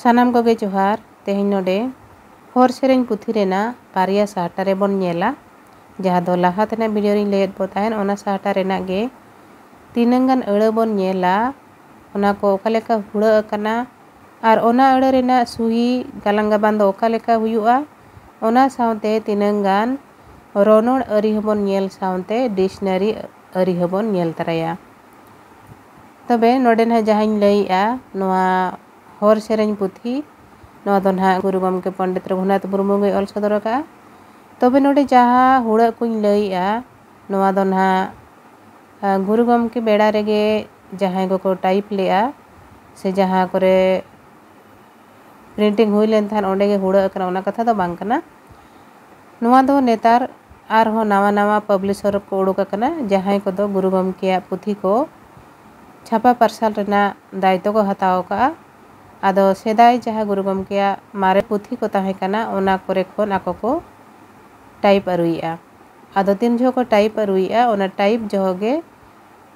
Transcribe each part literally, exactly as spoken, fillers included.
ᱥᱟᱱᱟᱢ ᱠᱚᱜᱮ ᱡᱚᱦᱟᱨ᱾ ᱛᱮᱦᱮᱧ ᱱᱚᱰᱮ ᱦᱚᱨ ᱥᱮᱨᱮᱧ ᱯᱩᱛᱷᱤ ᱨᱮᱱᱟᱜ ᱵᱟᱨᱭᱟ ᱥᱟᱦᱴᱟ ᱨᱮᱵᱚᱱ ᱧᱮᱞᱟ, ᱡᱟᱦᱟᱸ ᱫᱚ ᱞᱟᱦᱟ ᱛᱮᱱᱟᱜ ᱵᱷᱤᱰᱤᱭᱳ ᱨᱤᱧ ᱞᱟᱹᱭᱮᱫ ᱵᱚ ᱛᱟᱦᱮᱸᱱ, ᱚᱱᱟ ᱥᱟᱦᱴᱟ ᱨᱮᱱᱟᱜ ᱜᱮ ᱛᱤᱱᱟᱹᱝ ᱜᱟᱱ ᱟᱹᱲᱟᱹ ᱵᱚᱱ ᱧᱮᱞᱟ, ᱚᱱᱟ ᱠᱚ ᱚᱠᱟ ᱞᱮᱠᱟ ᱦᱩᱲᱟᱹᱜ ᱟᱠᱟᱱᱟ ᱟᱨ ᱚᱱᱟ ᱟᱹᱲᱟᱹ ᱨᱮᱱᱟᱜ ᱥᱩᱦᱤ ᱜᱟᱞᱟᱝ ᱜᱟᱵᱟᱱ ᱫᱚ ᱚᱠᱟ ᱞᱮᱠᱟ ᱦᱩᱭᱩᱜᱼᱟ, ᱚᱱᱟ ᱥᱟᱶᱛᱮ ᱛᱤᱱᱟᱹᱝ ᱜᱟᱱ ᱨᱚᱱᱚᱲ ᱟᱹᱨᱤ ᱦᱚᱸᱵᱚᱱ ᱧᱮᱞ ᱥᱟᱶᱛᱮ ᱰᱤᱠᱥᱱᱟᱨᱤ ᱟᱹᱨᱤ ᱦᱚᱸᱵᱚᱱ ᱧᱮᱞ ᱛᱟᱨᱟᱭᱟ᱾ ᱛᱚᱵᱮ ᱱᱚᱰᱮ ᱱᱟᱦᱟᱜ ᱡᱟᱦᱟᱸᱧ ᱞᱟᱹᱭᱮᱜᱼᱟ, ᱱᱚᱣᱟ ᱦᱚᱨ ᱥᱮᱨᱮᱧ ᱯᱩᱛᱷᱤ, ᱱᱚᱣᱟ ᱫᱚ ᱱᱟᱦᱟᱜ ᱜᱩᱨᱩ ᱜᱚᱢᱠᱮ ᱯᱚᱱᱰᱤᱛ ᱨᱚᱜᱷᱩᱱᱟᱛᱷ ᱢᱩᱨᱢᱩ ᱜᱮ ᱚᱞ ᱥᱚᱫᱚᱨ ᱟᱠᱟᱫᱼᱟ᱾ ᱛᱚᱵᱮ ᱱᱚᱰᱮ ᱡᱟᱦᱟᱸ ᱦᱩᱲᱟᱹᱜ ᱠᱚᱧ ᱞᱟᱹᱭᱮᱜᱼᱟ, ᱱᱚᱣᱟ ᱫᱚ ᱱᱟᱦᱟᱜ, ᱟ, ᱜᱩᱨᱩ ᱜᱚᱢᱠᱮ ᱵᱮᱲᱟ ᱨᱮᱜᱮ ᱡᱟᱦᱟᱸᱭ ᱠᱚᱠᱚ ᱴᱟᱭᱤᱯ ᱞᱮᱜᱼᱟ ᱥᱮ ᱡᱟᱦᱟᱸ ᱠᱚᱨᱮ ᱯᱨᱤᱱᱴᱤᱝ ᱦᱩᱭ ᱞᱮᱱ ᱛᱟᱦᱮᱸᱫ, ᱚᱸᱰᱮ ᱜᱮ ᱦᱩᱲᱟᱹᱜ ᱟᱠᱟᱱᱟ, ᱚᱱᱟ ᱠᱟᱛᱷᱟ ᱫᱚ ᱵᱟᱝ ᱠᱟᱱᱟ᱾ ᱱᱚᱣᱟ ᱫᱚ ᱱᱮᱛᱟᱨ ᱟᱨᱦᱚᱸ ᱱᱟᱣᱟ ᱱᱟᱣᱟ ᱯᱟᱵᱽᱞᱤᱥᱚᱨ ᱠᱚ ᱩᱰᱩᱠ ᱟᱠᱟᱱᱟ, ᱡᱟᱦᱟᱸᱭ ᱠᱚᱫᱚ ᱜᱩᱨᱩ ᱜᱚᱢᱠᱮᱭᱟᱜ ᱯᱩᱛᱷᱤ ᱠᱚ ᱪᱷᱟᱯᱟ ᱯᱟᱨᱥᱟᱞ ᱨᱮᱱᱟᱜ ᱫᱟᱭᱤᱛᱛᱚ ᱠᱚ ᱦᱟᱛᱟᱣ ᱟᱠᱟᱫᱼᱟ᱾ ᱟᱫᱚ ᱥᱮᱫᱟᱭ ᱡᱟᱦᱟᱸ ᱜᱩᱨᱩ ᱜᱚᱢᱠᱮᱭᱟᱜ ᱢᱟᱨᱮ ᱯᱩᱛᱷᱤ ᱠᱚ ᱛᱟᱦᱮᱸ ᱠᱟᱱᱟ, ᱚᱱᱟ ᱠᱚᱨᱮ ᱠᱷᱚᱱ ᱟᱠᱚ ᱠᱚ ᱴᱟᱭᱤᱯ ᱟᱹᱨᱩᱭᱮᱫᱼᱟ᱾ ᱟᱫᱚ ᱛᱤᱱ ᱡᱚᱦᱚᱜ ᱠᱚ ᱴᱟᱭᱤᱯ ᱟᱹᱨᱩᱭᱮᱫᱼᱟ, ᱚᱱᱟ ᱴᱟᱭᱤᱯ ᱡᱚᱦᱚᱜ ᱜᱮ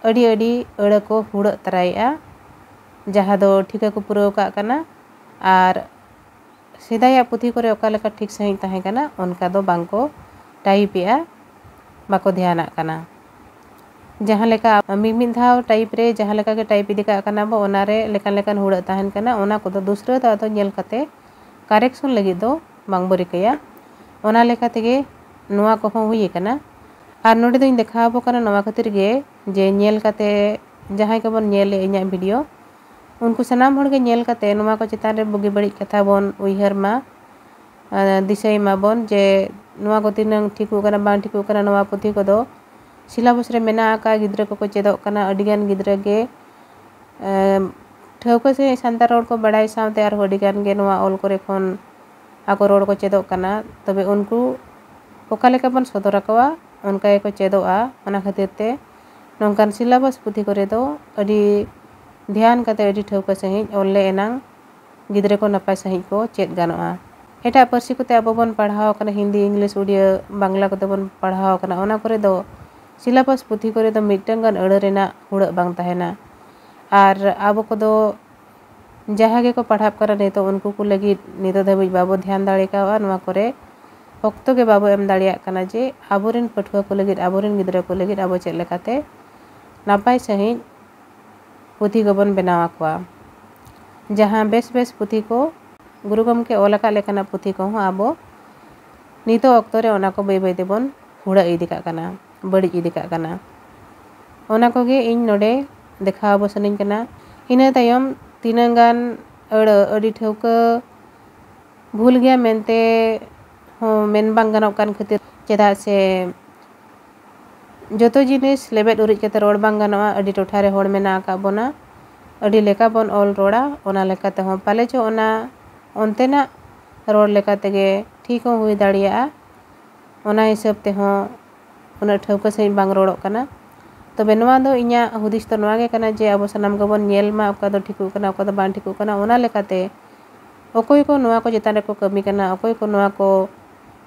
ᱟᱹᱰᱤ ᱟᱹᱰᱤ ᱟᱹᱲᱟᱹ ᱠᱚ ᱦᱩᱲᱟᱹᱜ ᱛᱟᱨᱟᱭᱮᱫᱼᱟ, ᱡᱟᱦᱟᱸ ᱫᱚ ᱴᱷᱤᱠᱟᱹ ᱠᱚ ᱯᱩᱨᱟᱹᱣ ᱠᱟᱜ ᱠᱟᱱᱟ᱾ ᱟᱨ ᱥᱮᱫᱟᱭᱟᱜ ᱯᱩᱛᱷᱤ ᱠᱚᱨᱮ ᱚᱠᱟ ᱞᱮᱠᱟ ᱴᱷᱤᱠ ᱥᱟᱺᱦᱤᱡ ᱛᱟᱦᱮᱸ ᱠᱟᱱᱟ, ᱚᱱᱠᱟ ᱫᱚ ᱵᱟᱝ ᱠᱚ ᱴᱟᱭᱤᱯᱮᱜᱼᱟ, ᱵᱟᱠᱚ ᱫᱷᱮᱭᱟᱱᱟᱜ ᱠᱟᱱᱟ᱾ ᱡᱟᱦᱟᱸ ᱞᱮᱠᱟ ᱢᱤᱢᱤᱫ ᱫᱷᱟᱣ ᱴᱟᱭᱤᱯ ᱨᱮ ᱡᱟᱦᱟᱸ ᱞᱮᱠᱟ ᱜᱮ ᱴᱟᱭᱤᱯ ᱤᱫᱤ ᱠᱟᱜ ᱠᱟᱱᱟ ᱵᱚ, ᱚᱱᱟ ᱨᱮ ᱞᱮᱠᱟᱱ ᱞᱮᱠᱟᱱ ᱦᱩᱲᱟᱹᱜ ᱛᱟᱦᱮᱱ ᱠᱟᱱᱟ, ᱚᱱᱟ ᱠᱚᱫᱚ ᱫᱩᱥᱨᱟᱹ ᱫᱚ ᱟᱫᱚ ᱧᱮᱞ ᱠᱟᱛᱮ ᱠᱟᱨᱮᱠᱥᱚᱱ ᱞᱟᱹᱜᱤᱫ ᱫᱚ ᱵᱟᱝ ᱵᱚ ᱨᱤᱠᱟᱹᱭᱟ᱾ ᱚᱱᱟ ᱞᱮᱠᱟ ᱛᱮᱜᱮ ᱱᱚᱣᱟ ᱠᱚᱦᱚᱸ ᱦᱩᱭ ᱟᱠᱟᱱᱟ᱾ ᱟᱨ ᱱᱚᱰᱮ ᱫᱚᱧ ᱫᱮᱠᱷᱟᱣ ᱟᱵᱚ ᱠᱟᱱᱟ ᱱᱚᱣᱟ ᱠᱷᱟᱹᱛᱤᱨ ᱜᱮ, ᱡᱮ ᱧᱮᱞ ᱠᱟᱛᱮ ᱡᱟᱦᱟᱸᱭ ᱠᱚᱵᱚᱱ ᱧᱮᱞᱮᱫ ᱤᱧᱟᱹᱜ ᱵᱷᱤᱰᱤᱭᱳ, ᱩᱱᱠᱩ ᱥᱟᱱᱟᱢ ᱦᱚᱲᱜᱮ ᱧᱮᱞ ᱠᱟᱛᱮ ᱱᱚᱣᱟ ᱠᱚ ᱪᱮᱛᱟᱱ ᱨᱮ ᱵᱩᱜᱤ ᱵᱟᱹᱲᱤᱡ ᱠᱟᱛᱷᱟ ᱵᱚᱱ ᱩᱭᱦᱟᱹᱨ ᱢᱟ, ᱟᱨ ᱫᱤᱥᱟᱹᱭ ᱢᱟᱵᱚᱱ ᱡᱮ ᱱᱚᱣᱟ ᱠᱚ ᱛᱤᱱᱟᱹᱝ ᱴᱷᱤᱠᱚᱜ ᱠᱟᱱᱟ, ᱵᱟᱝ ᱴᱷᱤᱠᱚᱜ ᱠᱟᱱᱟ᱾ ᱱᱚᱣᱟ ᱯᱩᱛᱷᱤ ᱠᱚᱫᱚ ᱥᱤᱞᱟᱵᱚᱥ ᱨᱮ ᱢᱮᱱᱟᱜ ᱟᱠᱟᱫ, ᱜᱤᱫᱽᱨᱟᱹ ᱠᱚᱠᱚ ᱪᱮᱫᱚᱜ ᱠᱟᱱᱟ᱾ ᱟᱹᱰᱤᱜᱟᱱ ᱜᱤᱫᱽᱨᱟᱹ ᱜᱮ, ᱮᱢ, ᱴᱷᱟᱹᱣᱠᱟᱹ ᱥᱟᱺᱦᱤᱡ ᱥᱟᱱᱛᱟᱲ ᱨᱚᱲ ᱠᱚ ᱵᱟᱲᱟᱭ ᱥᱟᱶᱛᱮ ᱟᱨᱦᱚᱸ ᱟᱹᱰᱤᱜᱟᱱ ᱜᱮ ᱱᱚᱣᱟ ᱚᱞ ᱠᱚᱨᱮ ᱠᱷᱚᱱ ᱟᱠᱚ ᱨᱚᱲ ᱠᱚ ᱪᱮᱫᱚᱜ ᱠᱟᱱᱟ᱾ ᱛᱚᱵᱮ ᱩᱱᱠᱩ ᱚᱠᱟ ᱞᱮᱠᱟ ᱵᱚᱱ ᱥᱚᱫᱚᱨ ᱟᱠᱚᱣᱟ, ᱚᱱᱠᱟ ᱜᱮᱠᱚ ᱪᱮᱫᱚᱜᱼᱟ᱾ ᱚᱱᱟ ᱠᱷᱟᱹᱛᱤᱨ ᱛᱮ ᱱᱚᱝᱠᱟᱱ ᱥᱤᱞᱟᱵᱚᱥ ᱯᱩᱛᱷᱤ ᱠᱚᱨᱮ ᱫᱚ ᱟᱹᱰᱤ ᱫᱷᱮᱭᱟᱱ ᱠᱟᱛᱮ, ᱟᱹᱰᱤ ᱴᱷᱟᱹᱣᱠᱟᱹ ᱥᱟᱺᱦᱤᱡ ᱚᱞ ᱞᱮ ᱮᱱᱟᱝ ᱜᱤᱫᱽᱨᱟᱹ ᱠᱚ ᱱᱟᱯᱟᱭ ᱥᱟᱺᱦᱤᱡ ᱠᱚ ᱪᱮᱫ ᱜᱟᱱᱚᱜᱼᱟ᱾ ᱮᱴᱟᱜ ᱯᱟᱹᱨᱥᱤ ᱠᱚᱛᱮ ᱟᱵᱚ ᱵᱚᱱ ᱯᱟᱲᱦᱟᱣ ᱟᱠᱟᱱᱟ, ᱦᱤᱱᱫᱤ, ᱤᱝᱞᱤᱥ, ᱩᱲᱤᱭᱟᱹ, ᱵᱟᱝᱞᱟ ᱠᱚᱛᱮ ᱵᱚᱱ ᱯᱟᱲᱦᱟᱣ ᱟᱠᱟᱱᱟ, ᱚᱱᱟ ᱠᱚᱨᱮ ᱫᱚ ᱥᱤᱞᱟᱵᱚᱥ ᱯᱩᱛᱷᱤ ᱠᱚᱨᱮ ᱫᱚ ᱢᱤᱫᱴᱟᱝ ᱜᱟᱱ ᱟᱹᱲᱟᱹ ᱨᱮᱱᱟᱜ ᱦᱩᱲᱟᱹᱜ ᱵᱟᱝ ᱛᱟᱦᱮᱱᱟ᱾ ᱟᱨ ᱟᱵᱚ ᱠᱚᱫᱚ ᱡᱟᱦᱟᱸ ᱜᱮᱠᱚ ᱯᱟᱲᱦᱟᱜ ᱠᱟᱱᱟ ᱱᱤᱛᱚᱜ, ᱩᱱᱠᱩ ᱠᱚ ᱞᱟᱹᱜᱤᱫ ᱱᱤᱛᱚᱜ ᱫᱷᱟᱹᱵᱤᱡ ᱵᱟᱵᱚ ᱫᱷᱮᱭᱟᱱ ᱫᱟᱲᱮ ᱠᱟᱣᱟ᱾ ᱱᱚᱣᱟ ᱠᱚᱨᱮ ᱚᱠᱛᱚ ᱜᱮ ᱵᱟᱵᱚ ᱮᱢ ᱫᱟᱲᱮᱭᱟᱜ ᱠᱟᱱᱟ ᱡᱮ ᱟᱵᱚᱨᱮᱱ ᱯᱟᱹᱴᱷᱩᱣᱟᱹ ᱠᱚ ᱞᱟᱹᱜᱤᱫ, ᱟᱵᱚᱨᱮᱱ ᱜᱤᱫᱽᱨᱟᱹ ᱠᱚ ᱞᱟᱹᱜᱤᱫ ᱟᱵᱚ ᱪᱮᱫ ᱞᱮᱠᱟᱛᱮ ᱱᱟᱯᱟᱭ ᱥᱟᱺᱦᱤᱡ ᱯᱩᱛᱷᱤ ᱠᱚᱵᱚᱱ ᱵᱮᱱᱟᱣ ᱟᱠᱚᱣᱟ᱾ ᱡᱟᱦᱟᱸ ᱵᱮᱥ ᱵᱮᱥ ᱯᱩᱛᱷᱤ ᱠᱚ, ᱜᱩᱨᱩ ᱜᱚᱢᱠᱮ ᱚᱞ ᱟᱠᱟᱫ ᱞᱮᱠᱟᱱᱟᱜ ᱯᱩᱛᱷᱤ ᱠᱚᱦᱚᱸ ᱟᱵᱚ ᱱᱤᱛᱚᱜ ᱚᱠᱛᱚ ᱨᱮ ᱚᱱᱟ ᱠᱚ ᱵᱟᱹᱭ ᱵᱟᱹᱭ ᱛᱮᱵᱚᱱ ᱦᱩᱲᱟᱹᱜ ᱤᱫᱤ ᱠᱟᱜ ᱠᱟᱱᱟ, ᱵᱟᱹᱲᱤᱡ ᱤᱫᱤ ᱠᱟᱜ ᱠᱟᱱᱟ᱾ ᱚᱱᱟ ᱠᱚᱜᱮ ᱤᱧ ᱱᱚᱰᱮ ᱫᱮᱠᱷᱟᱣ ᱟᱵᱚ ᱥᱟᱱᱟᱧ ᱠᱟᱱᱟ᱾ ᱤᱱᱟᱹ ᱛᱟᱭᱚᱢ ᱛᱤᱱᱟᱹᱝ ᱜᱟᱱ ᱟᱹᱲᱟᱹ ᱟᱹᱰᱤ ᱴᱷᱟᱹᱣᱠᱟᱹ ᱵᱷᱩᱞ ᱜᱮᱭᱟ ᱢᱮᱱᱛᱮ ᱦᱚᱸ ᱢᱮᱱ ᱵᱟᱝ ᱜᱟᱱᱚᱜ ᱠᱟᱱ ᱠᱷᱟᱹᱛᱤᱨ, ᱪᱮᱫᱟᱜ ᱥᱮ ᱡᱚᱛᱚ ᱡᱤᱱᱤᱥ ᱞᱮᱵᱮᱫ ᱩᱨᱤᱡ ᱠᱟᱛᱮ ᱨᱚᱲ ᱵᱟᱝ ᱜᱟᱱᱚᱜᱼᱟ᱾ ᱟᱹᱰᱤ ᱴᱚᱴᱷᱟ ᱨᱮ ᱦᱚᱲ ᱢᱮᱱᱟᱜ ᱟᱠᱟᱫ ᱵᱚᱱᱟ, ᱟᱹᱰᱤ ᱞᱮᱠᱟ ᱵᱚᱱ ᱚᱞ ᱨᱚᱲᱟ, ᱚᱱᱟ ᱞᱮᱠᱟ ᱛᱮᱦᱚᱸ ᱯᱟᱞᱮ ᱪᱚ ᱚᱱᱟ ᱚᱱᱛᱮᱱᱟᱜ ᱨᱚᱲ ᱞᱮᱠᱟ ᱛᱮᱜᱮ ᱴᱷᱤᱠ ᱦᱚᱸ ᱦᱩᱭ ᱫᱟᱲᱮᱭᱟᱜᱼᱟ᱾ ᱚᱱᱟ ᱦᱤᱥᱟᱹᱵ ᱛᱮᱦᱚᱸ ᱩᱱᱟᱹᱜ ᱴᱷᱟᱹᱣᱠᱟᱹ ᱥᱟᱺᱦᱤᱡ ᱵᱟᱝ ᱨᱚᱲᱚᱜ ᱠᱟᱱᱟ᱾ ᱛᱚᱵᱮ ᱱᱚᱣᱟ ᱫᱚ ᱤᱧᱟᱹᱜ ᱦᱩᱫᱤᱥ ᱫᱚ ᱱᱚᱣᱟ ᱜᱮ ᱠᱟᱱᱟ ᱡᱮ ᱟᱵᱚ ᱥᱟᱱᱟᱢ ᱜᱮᱵᱚᱱ ᱧᱮᱞ ᱢᱟ ᱚᱠᱟ ᱫᱚ ᱴᱷᱤᱠᱚᱜ ᱠᱟᱱᱟ, ᱚᱠᱟ ᱫᱚ ᱵᱟᱝ ᱴᱷᱤᱠᱚᱜ ᱠᱟᱱᱟ᱾ ᱚᱱᱟ ᱞᱮᱠᱟᱛᱮ ᱚᱠᱚᱭ ᱠᱚ ᱱᱚᱣᱟ ᱠᱚ ᱪᱮᱛᱟᱱ ᱨᱮᱠᱚ ᱠᱟᱹᱢᱤ ᱠᱟᱱᱟ, ᱚᱠᱚᱭ ᱠᱚ ᱱᱚᱣᱟ ᱠᱚ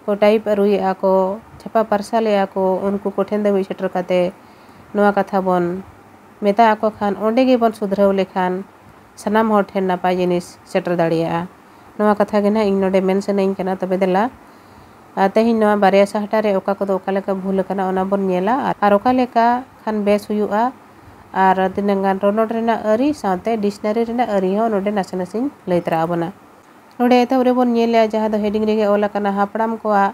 ᱠᱚ ᱴᱟᱭᱤᱯ ᱟᱹᱨᱩᱭᱮᱫᱼᱟ ᱠᱚ, ᱪᱷᱟᱯᱟ ᱯᱟᱨᱥᱟᱞᱮᱫᱼᱟ ᱠᱚ, ᱩᱱᱠᱩ ᱠᱚᱴᱷᱮᱱ ᱫᱷᱟᱹᱵᱤᱡ ᱥᱮᱴᱮᱨ ᱠᱟᱛᱮ ᱱᱚᱣᱟ ᱠᱟᱛᱷᱟ ᱵᱚᱱ ᱢᱮᱛᱟ ᱟᱠᱚ ᱠᱷᱟᱱ, ᱚᱸᱰᱮ ᱜᱮᱵᱚᱱ ᱥᱩᱫᱷᱨᱟᱹᱣ ᱞᱮᱠᱷᱟᱱ ᱥᱟᱱᱟᱢ ᱦᱚᱲ ᱴᱷᱮᱱ ᱱᱟᱯᱟᱭ ᱡᱤᱱᱤᱥ ᱥᱮᱴᱮᱨ ᱫᱟᱲᱮᱭᱟᱜᱼᱟ᱾ ᱱᱚᱣᱟ ᱠᱟᱛᱷᱟ ᱜᱮ ᱱᱟᱦᱟᱜ ᱤᱧ ᱱᱚᱰᱮ ᱢᱮᱱ ᱥᱟᱱᱟᱧ ᱠᱟᱱᱟ᱾ ᱛᱚᱵᱮ ᱫᱮᱞᱟ, ᱟᱨ ᱛᱮᱦᱮᱧ ᱱᱚᱣᱟ ᱵᱟᱨᱭᱟ ᱥᱟᱦᱴᱟ ᱨᱮ ᱚᱠᱟ ᱠᱚᱫᱚ ᱚᱠᱟ ᱞᱮᱠᱟ ᱵᱷᱩᱞ ᱟᱠᱟᱱᱟ, ᱚᱱᱟ ᱵᱚᱱ ᱧᱮᱞᱟ, ᱟᱨ ᱚᱠᱟ ᱞᱮᱠᱟ ᱠᱷᱟᱱ ᱵᱮᱥ ᱦᱩᱭᱩᱜᱼᱟ, ᱟᱨ ᱛᱤᱱᱟᱹᱜ ᱜᱟᱱ ᱨᱚᱱᱚᱲ ᱨᱮᱱᱟᱜ ᱟᱹᱨᱤ ᱥᱟᱶᱛᱮ ᱰᱤᱠᱥᱱᱟᱨᱤ ᱨᱮᱱᱟᱜ ᱟᱹᱨᱤ ᱦᱚᱸ ᱱᱚᱰᱮ ᱱᱟᱥᱮ ᱱᱟᱥᱮᱧ ᱞᱟᱹᱭ ᱛᱚᱨᱟ ᱟᱵᱚᱱᱟ᱾ ᱱᱚᱰᱮ ᱮᱛᱚᱦᱚᱵ ᱨᱮᱵᱚᱱ ᱧᱮᱞᱮᱜᱼᱟ, ᱡᱟᱦᱟᱸ ᱫᱚ ᱦᱮᱰᱤᱝ ᱨᱮᱜᱮ ᱚᱞ ᱟᱠᱟᱱᱟ, ᱦᱟᱯᱲᱟᱢ ᱠᱚᱣᱟᱜ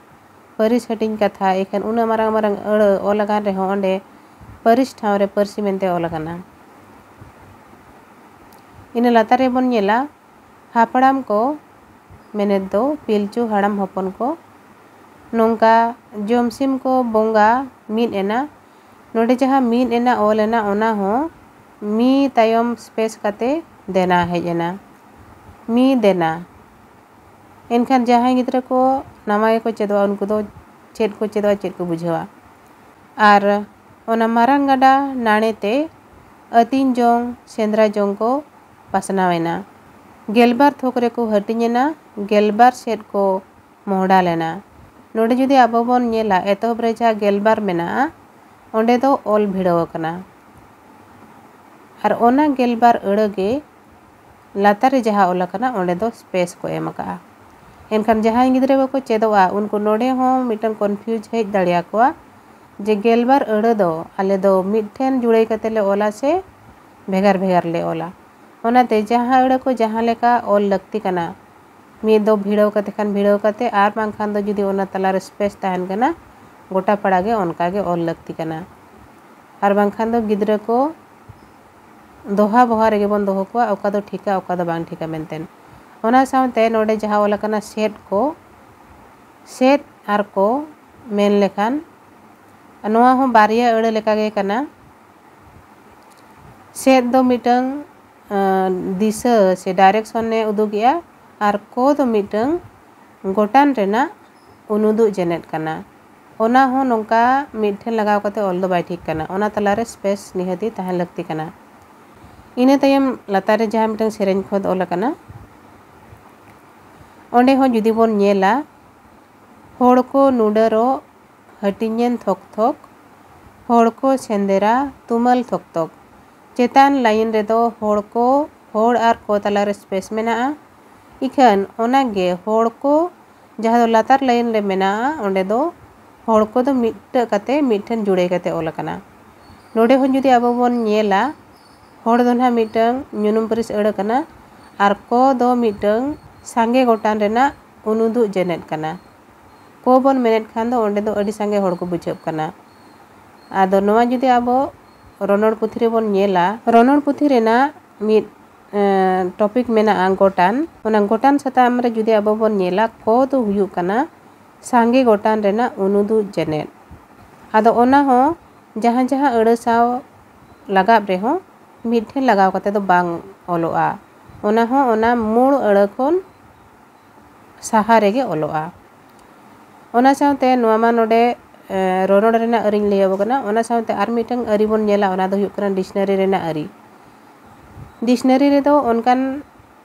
ᱯᱟᱹᱨᱤᱥ ᱦᱟᱹᱴᱤᱧ ᱠᱟᱛᱷᱟ᱾ ᱮᱱᱠᱷᱟᱱ ᱩᱱᱟᱹᱜ ᱢᱟᱨᱟᱝ ᱢᱟᱨᱟᱝ ᱟᱹᱲᱟᱹ ᱚᱞ ᱟᱠᱟᱱ ᱨᱮᱦᱚᱸ ᱚᱸᱰᱮ ᱯᱟᱹᱨᱤᱥ ᱴᱷᱟᱶ ᱨᱮ ᱯᱟᱹᱨᱥᱤ ᱢᱮᱱᱛᱮ ᱚᱞ ᱟᱠᱟᱱᱟ᱾ ᱤᱱᱟᱹ ᱞᱟᱛᱟᱨ ᱨᱮᱵᱚᱱ ᱧᱮᱞᱟ, ᱦᱟᱯᱲᱟᱢ ᱠᱚ ᱢᱮᱱᱮᱫ ᱫᱚ ᱯᱤᱞᱪᱩ ᱦᱟᱲᱟᱢ ᱦᱚᱯᱚᱱ ᱠᱚ ᱱᱚᱝᱠᱟ ᱡᱚᱢᱥᱤᱢ ᱠᱚ ᱵᱚᱸᱜᱟ ᱢᱤᱫ ᱮᱱᱟ᱾ ᱱᱚᱰᱮ ᱡᱟᱦᱟᱸ ᱢᱤᱫ ᱮᱱᱟ ᱚᱞ ᱮᱱᱟ, ᱚᱱᱟ ᱦᱚᱸ ᱢᱤ ᱛᱟᱭᱚᱢ ᱥᱯᱮᱥ ᱠᱟᱛᱮ ᱫᱮᱱᱟ ᱦᱮᱡ ᱮᱱᱟ, ᱢᱤ ᱫᱮᱱᱟ᱾ ᱮᱱᱠᱷᱟᱱ ᱡᱟᱦᱟᱸᱭ ᱜᱤᱫᱽᱨᱟᱹ ᱠᱚ ᱱᱟᱣᱟ ᱜᱮᱠᱚ ᱪᱮᱫᱚᱜᱼᱟ, ᱩᱱᱠᱩ ᱫᱚ ᱪᱮᱫ ᱠᱚ ᱪᱮᱫᱚᱜᱼᱟ, ᱪᱮᱫ ᱠᱚ ᱵᱩᱡᱷᱟᱹᱣᱟ? ᱟᱨ ᱚᱱᱟ ᱢᱟᱨᱟᱝ ᱜᱟᱰᱟ ᱱᱟᱲᱮ ᱛᱮ ᱟᱹᱛᱤᱧ ᱡᱚᱝ, ᱥᱮᱸᱫᱽᱨᱟ ᱡᱚᱝ ᱠᱚ ᱯᱟᱥᱱᱟᱣ ᱮᱱᱟ᱾ ᱜᱮᱞᱵᱟᱨ ᱛᱷᱚᱠ ᱨᱮᱠᱚ ᱦᱟᱹᱴᱤᱧ ᱮᱱᱟ, ᱜᱮᱞᱵᱟᱨ ᱥᱮᱫ ᱠᱚ ᱢᱚᱦᱰᱟ ᱞᱮᱱᱟ᱾ ᱱᱚᱰᱮ ᱡᱩᱫᱤ ᱟᱵᱚ ᱵᱚᱱ ᱧᱮᱞᱟ, ᱮᱛᱚᱦᱚᱵ ᱨᱮ ᱡᱟᱦᱟᱸ ᱜᱮᱞᱵᱟᱨ ᱢᱮᱱᱟᱜᱼᱟ, ᱚᱸᱰᱮ ᱫᱚ ᱚᱞ ᱵᱷᱤᱲᱟᱹᱣ ᱟᱠᱟᱱᱟ᱾ ᱟᱨ ᱚᱱᱟ ᱜᱮᱞᱵᱟᱨ ᱟᱹᱲᱟᱹ ᱜᱮ ᱞᱟᱛᱟᱨ ᱨᱮ ᱡᱟᱦᱟᱸ ᱚᱞ ᱟᱠᱟᱱᱟ ᱚᱸᱰᱮ ᱫᱚ ᱥᱯᱮᱥ ᱠᱚ ᱮᱢ ᱟᱠᱟᱫᱼᱟ᱾ ᱮᱱᱠᱷᱟᱱ ᱡᱟᱦᱟᱸᱭ ᱜᱤᱫᱽᱨᱟᱹ ᱠᱚᱠᱚ ᱪᱮᱫᱚᱜᱼᱟ ᱩᱱᱠᱩ ᱱᱚᱰᱮ ᱦᱚᱸ ᱢᱤᱫᱴᱟᱝ ᱠᱚᱱᱯᱷᱤᱭᱩᱡᱽ ᱦᱮᱡ ᱫᱟᱲᱮᱭᱟᱠᱚᱣᱟ ᱡᱮ ᱜᱮᱞᱵᱟᱨ ᱟᱹᱲᱟᱹ ᱫᱚ ᱟᱞᱮ ᱫᱚ ᱢᱤᱫ ᱴᱷᱮᱱ ᱡᱩᱲᱟᱹᱭ ᱠᱟᱛᱮ ᱞᱮ ᱚᱞᱟ ᱥᱮ ᱵᱷᱮᱜᱟᱨ ᱵᱷᱮᱜᱟᱨ ᱞᱮ ᱚᱞᱟ᱾ ᱚᱱᱟᱛᱮ ᱡᱟᱦᱟᱸ ᱟᱹᱲᱟᱹ ᱠᱚ ᱡᱟᱦᱟᱸ ᱞᱮᱠᱟ ᱚᱞ ᱞᱟᱹᱠᱛᱤ ᱠᱟᱱᱟ, ᱢᱤᱫ ᱫᱚ ᱵᱷᱤᱲᱟᱹᱣ ᱠᱟᱛᱮ ᱠᱷᱟᱱ ᱵᱷᱤᱲᱟᱹᱣ ᱠᱟᱛᱮ, ᱟᱨ ᱵᱟᱝᱠᱷᱟᱱ ᱫᱚ ᱡᱩᱫᱤ ᱚᱱᱟ ᱛᱟᱞᱟᱨᱮ ᱥᱯᱮᱥ ᱛᱟᱦᱮᱱ ᱠᱟᱱᱟ, ᱜᱚᱴᱟ ᱯᱟᱲᱟ ᱜᱮ ᱚᱱᱠᱟ ᱜᱮ ᱚᱞ ᱞᱟᱹᱠᱛᱤ ᱠᱟᱱᱟ᱾ ᱟᱨ ᱵᱟᱝᱠᱷᱟᱱ ᱫᱚ ᱜᱤᱫᱽᱨᱟᱹ ᱠᱚ ᱫᱚᱦᱟ ᱵᱚᱦᱟ ᱨᱮᱜᱮ ᱵᱚᱱ ᱫᱚᱦᱚ ᱠᱚᱣᱟ, ᱚᱠᱟ ᱫᱚ ᱴᱷᱤᱠᱟ ᱚᱠᱟ ᱫᱚ ᱵᱟᱝ ᱴᱷᱤᱠᱟ ᱢᱮᱱᱛᱮ᱾ ᱚᱱᱟ ᱥᱟᱶᱛᱮ ᱱᱚᱰᱮ ᱡᱟᱦᱟᱸ ᱚᱞ ᱟᱠᱟᱱᱟ ᱥᱮᱫ ᱠᱚ, ᱥᱮᱫ ᱟᱨ ᱠᱚ ᱢᱮᱱ ᱞᱮᱠᱷᱟᱱ ᱱᱚᱣᱟ ᱦᱚᱸ ᱵᱟᱨᱭᱟ ᱟᱹᱲᱟᱹ ᱞᱮᱠᱟᱜᱮ ᱠᱟᱱᱟ᱾ ᱥᱮᱫ ᱫᱚ ᱢᱤᱫᱴᱟᱝ ᱫᱤᱥᱟᱹ ᱥᱮ ᱰᱟᱭᱨᱮᱠᱥᱚᱱᱮ ᱩᱫᱩᱜᱮᱜᱼᱟ, ᱟᱨ ᱠᱚ ᱫᱚ ᱢᱤᱫᱴᱟᱝ ᱜᱚᱴᱟᱱ ᱨᱮᱱᱟᱜ ᱩᱱᱩᱫᱩᱜ ᱡᱮᱱᱮᱫ ᱠᱟᱱᱟ᱾ ᱚᱱᱟ ᱦᱚᱸ ᱱᱚᱝᱠᱟ ᱢᱤᱫ ᱴᱷᱮᱱ ᱞᱟᱜᱟᱣ ᱠᱟᱛᱮ ᱚᱞ ᱫᱚ ᱵᱟᱭ ᱴᱷᱤᱠ ᱠᱟᱱᱟ, ᱚᱱᱟ ᱛᱟᱞᱟᱨᱮ ᱥᱯᱮᱥ ᱱᱤᱦᱟᱹᱛᱤ ᱛᱟᱦᱮᱸ ᱞᱟᱹᱠᱛᱤ ᱠᱟᱱᱟ᱾ ᱤᱱᱟᱹ ᱛᱟᱭᱚᱢ ᱞᱟᱛᱟᱨ ᱨᱮ ᱡᱟᱦᱟᱸ ᱢᱤᱫᱴᱟᱝ ᱥᱮᱨᱮᱧ ᱠᱷᱚᱸᱫ ᱚᱞ ᱟᱠᱟᱱᱟ, ᱚᱸᱰᱮ ᱦᱚᱸ ᱡᱩᱫᱤ ᱵᱚᱱ ᱧᱮᱞᱟ, ᱦᱚᱲ ᱠᱚ ᱱᱩᱰᱟᱹᱨᱚᱜ ᱦᱟᱹᱴᱤᱧᱮᱱ ᱛᱷᱚᱠ ᱛᱷᱚᱠ, ᱦᱚᱲ ᱠᱚ ᱥᱮᱸᱫᱮᱨᱟ ᱛᱩᱢᱟᱹᱞ ᱛᱷᱚᱠ ᱛᱷᱚᱠ᱾ ᱪᱮᱛᱟᱱ ᱞᱟᱭᱤᱱ ᱨᱮᱫᱚ ᱦᱚᱲ ᱠᱚ, ᱦᱚᱲ ᱟᱨ ᱠᱚ ᱛᱟᱞᱟᱨᱮ ᱥᱯᱮᱥ ᱢᱮᱱᱟᱜᱼᱟ᱾ ᱤᱠᱷᱟᱹᱱ ᱚᱱᱟᱜᱮ ᱦᱚᱲ ᱠᱚ ᱡᱟᱦᱟᱸ ᱫᱚ ᱞᱟᱛᱟᱨ ᱞᱟᱭᱤᱱ ᱨᱮ ᱢᱮᱱᱟᱜᱼᱟ, ᱚᱸᱰᱮ ᱫᱚ ᱦᱚᱲ ᱠᱚᱫᱚ ᱢᱤᱫᱴᱟᱹᱜ ᱠᱟᱛᱮ ᱢᱤᱫ ᱴᱷᱮᱱ ᱡᱩᱲᱟᱹᱭ ᱠᱟᱛᱮ ᱚᱞ ᱟᱠᱟᱱᱟ᱾ ᱱᱚᱰᱮ ᱦᱚᱸ ᱡᱩᱫᱤ ᱟᱵᱚ ᱵᱚᱱ ᱧᱮᱞᱟ, ᱦᱚᱲ ᱫᱚ ᱱᱟᱦᱟᱜ ᱢᱤᱫᱴᱟᱝ ᱧᱩᱱᱩᱢ ᱯᱟᱹᱨᱤᱥ ᱟᱹᱲᱟᱹ ᱠᱟᱱᱟ, ᱟᱨ ᱠᱚ ᱫᱚ ᱢᱤᱫᱴᱟᱝ ᱥᱟᱸᱜᱮ ᱜᱚᱴᱟᱱ ᱨᱮᱱᱟᱜ ᱩᱱᱩᱫᱩᱜ ᱡᱮᱱᱮᱫ ᱠᱟᱱᱟ᱾ ᱠᱚ ᱵᱚᱱ ᱢᱮᱱᱮᱫ ᱠᱷᱟᱱ ᱫᱚ ᱚᱸᱰᱮ ᱫᱚ ᱟᱹᱰᱤ ᱥᱟᱸᱜᱮ ᱦᱚᱲ ᱠᱚ ᱵᱩᱡᱷᱟᱹᱜ ᱠᱟᱱᱟ᱾ ᱟᱫᱚ ᱱᱚᱣᱟ ᱡᱩᱫᱤ ᱟᱵᱚ ᱨᱚᱱᱚᱲ ᱯᱩᱛᱷᱤ ᱨᱮᱵᱚᱱ ᱧᱮᱞᱟ, ᱨᱚᱱᱚᱲ ᱯᱩᱛᱷᱤ ᱨᱮᱱᱟᱜ ᱢᱤᱫ ᱴᱚᱯᱤᱠ ᱢᱮᱱᱟᱜᱼᱟ ᱜᱚᱴᱟᱱ᱾ ᱚᱱᱟ ᱜᱚᱴᱟᱱ ᱥᱟᱛᱟᱢ ᱨᱮ ᱡᱩᱫᱤ ᱟᱵᱚ ᱵᱚᱱ ᱧᱮᱞᱟ, ᱠᱚ ᱫᱚ ᱦᱩᱭᱩᱜ ᱠᱟᱱᱟ ᱥᱟᱸᱜᱮ ᱜᱚᱴᱟᱱ ᱨᱮᱱᱟᱜ ᱩᱱᱩᱫᱩᱜ ᱡᱮᱱᱮᱫ᱾ ᱟᱫᱚ ᱚᱱᱟ ᱦᱚᱸ ᱡᱟᱦᱟᱸ ᱡᱟᱦᱟᱸ ᱟᱹᱲᱟᱹ ᱥᱟᱶ ᱞᱟᱜᱟᱣ ᱨᱮᱦᱚᱸ ᱢᱤᱫ ᱴᱷᱮᱱ ᱞᱟᱜᱟᱣ ᱠᱟᱛᱮ ᱫᱚ ᱵᱟᱝ ᱚᱞᱚᱜᱼᱟ, ᱚᱱᱟ ᱦᱚᱸ ᱚᱱᱟ ᱢᱩᱲ ᱟᱹᱲᱟᱹ ᱠᱷᱚᱱ ᱥᱟᱦᱟ ᱨᱮᱜᱮ ᱚᱞᱚᱜᱼᱟ᱾ ᱚᱱᱟ ᱥᱟᱶᱛᱮ ᱱᱚᱣᱟ ᱢᱟ ᱱᱚᱰᱮ ᱨᱚᱱᱚᱲ ᱨᱮᱱᱟᱜ ᱟᱹᱨᱤᱧ ᱞᱟᱹᱭ ᱟᱵᱚ ᱠᱟᱱᱟ᱾ ᱚᱱᱟ ᱥᱟᱶᱛᱮ ᱟᱨ ᱢᱤᱫᱴᱟᱝ ᱟᱹᱨᱤ ᱵᱚᱱ ᱧᱮᱞᱟ, ᱚᱱᱟ ᱫᱚ ᱦᱩᱭᱩᱜ ᱠᱟᱱᱟ ᱰᱤᱠᱥᱱᱟᱨᱤ ᱨᱮᱱᱟᱜ ᱟᱹᱨᱤ᱾ ᱰᱤᱠᱥᱱᱟᱨᱤ ᱨᱮᱫᱚ ᱚᱱᱠᱟᱱ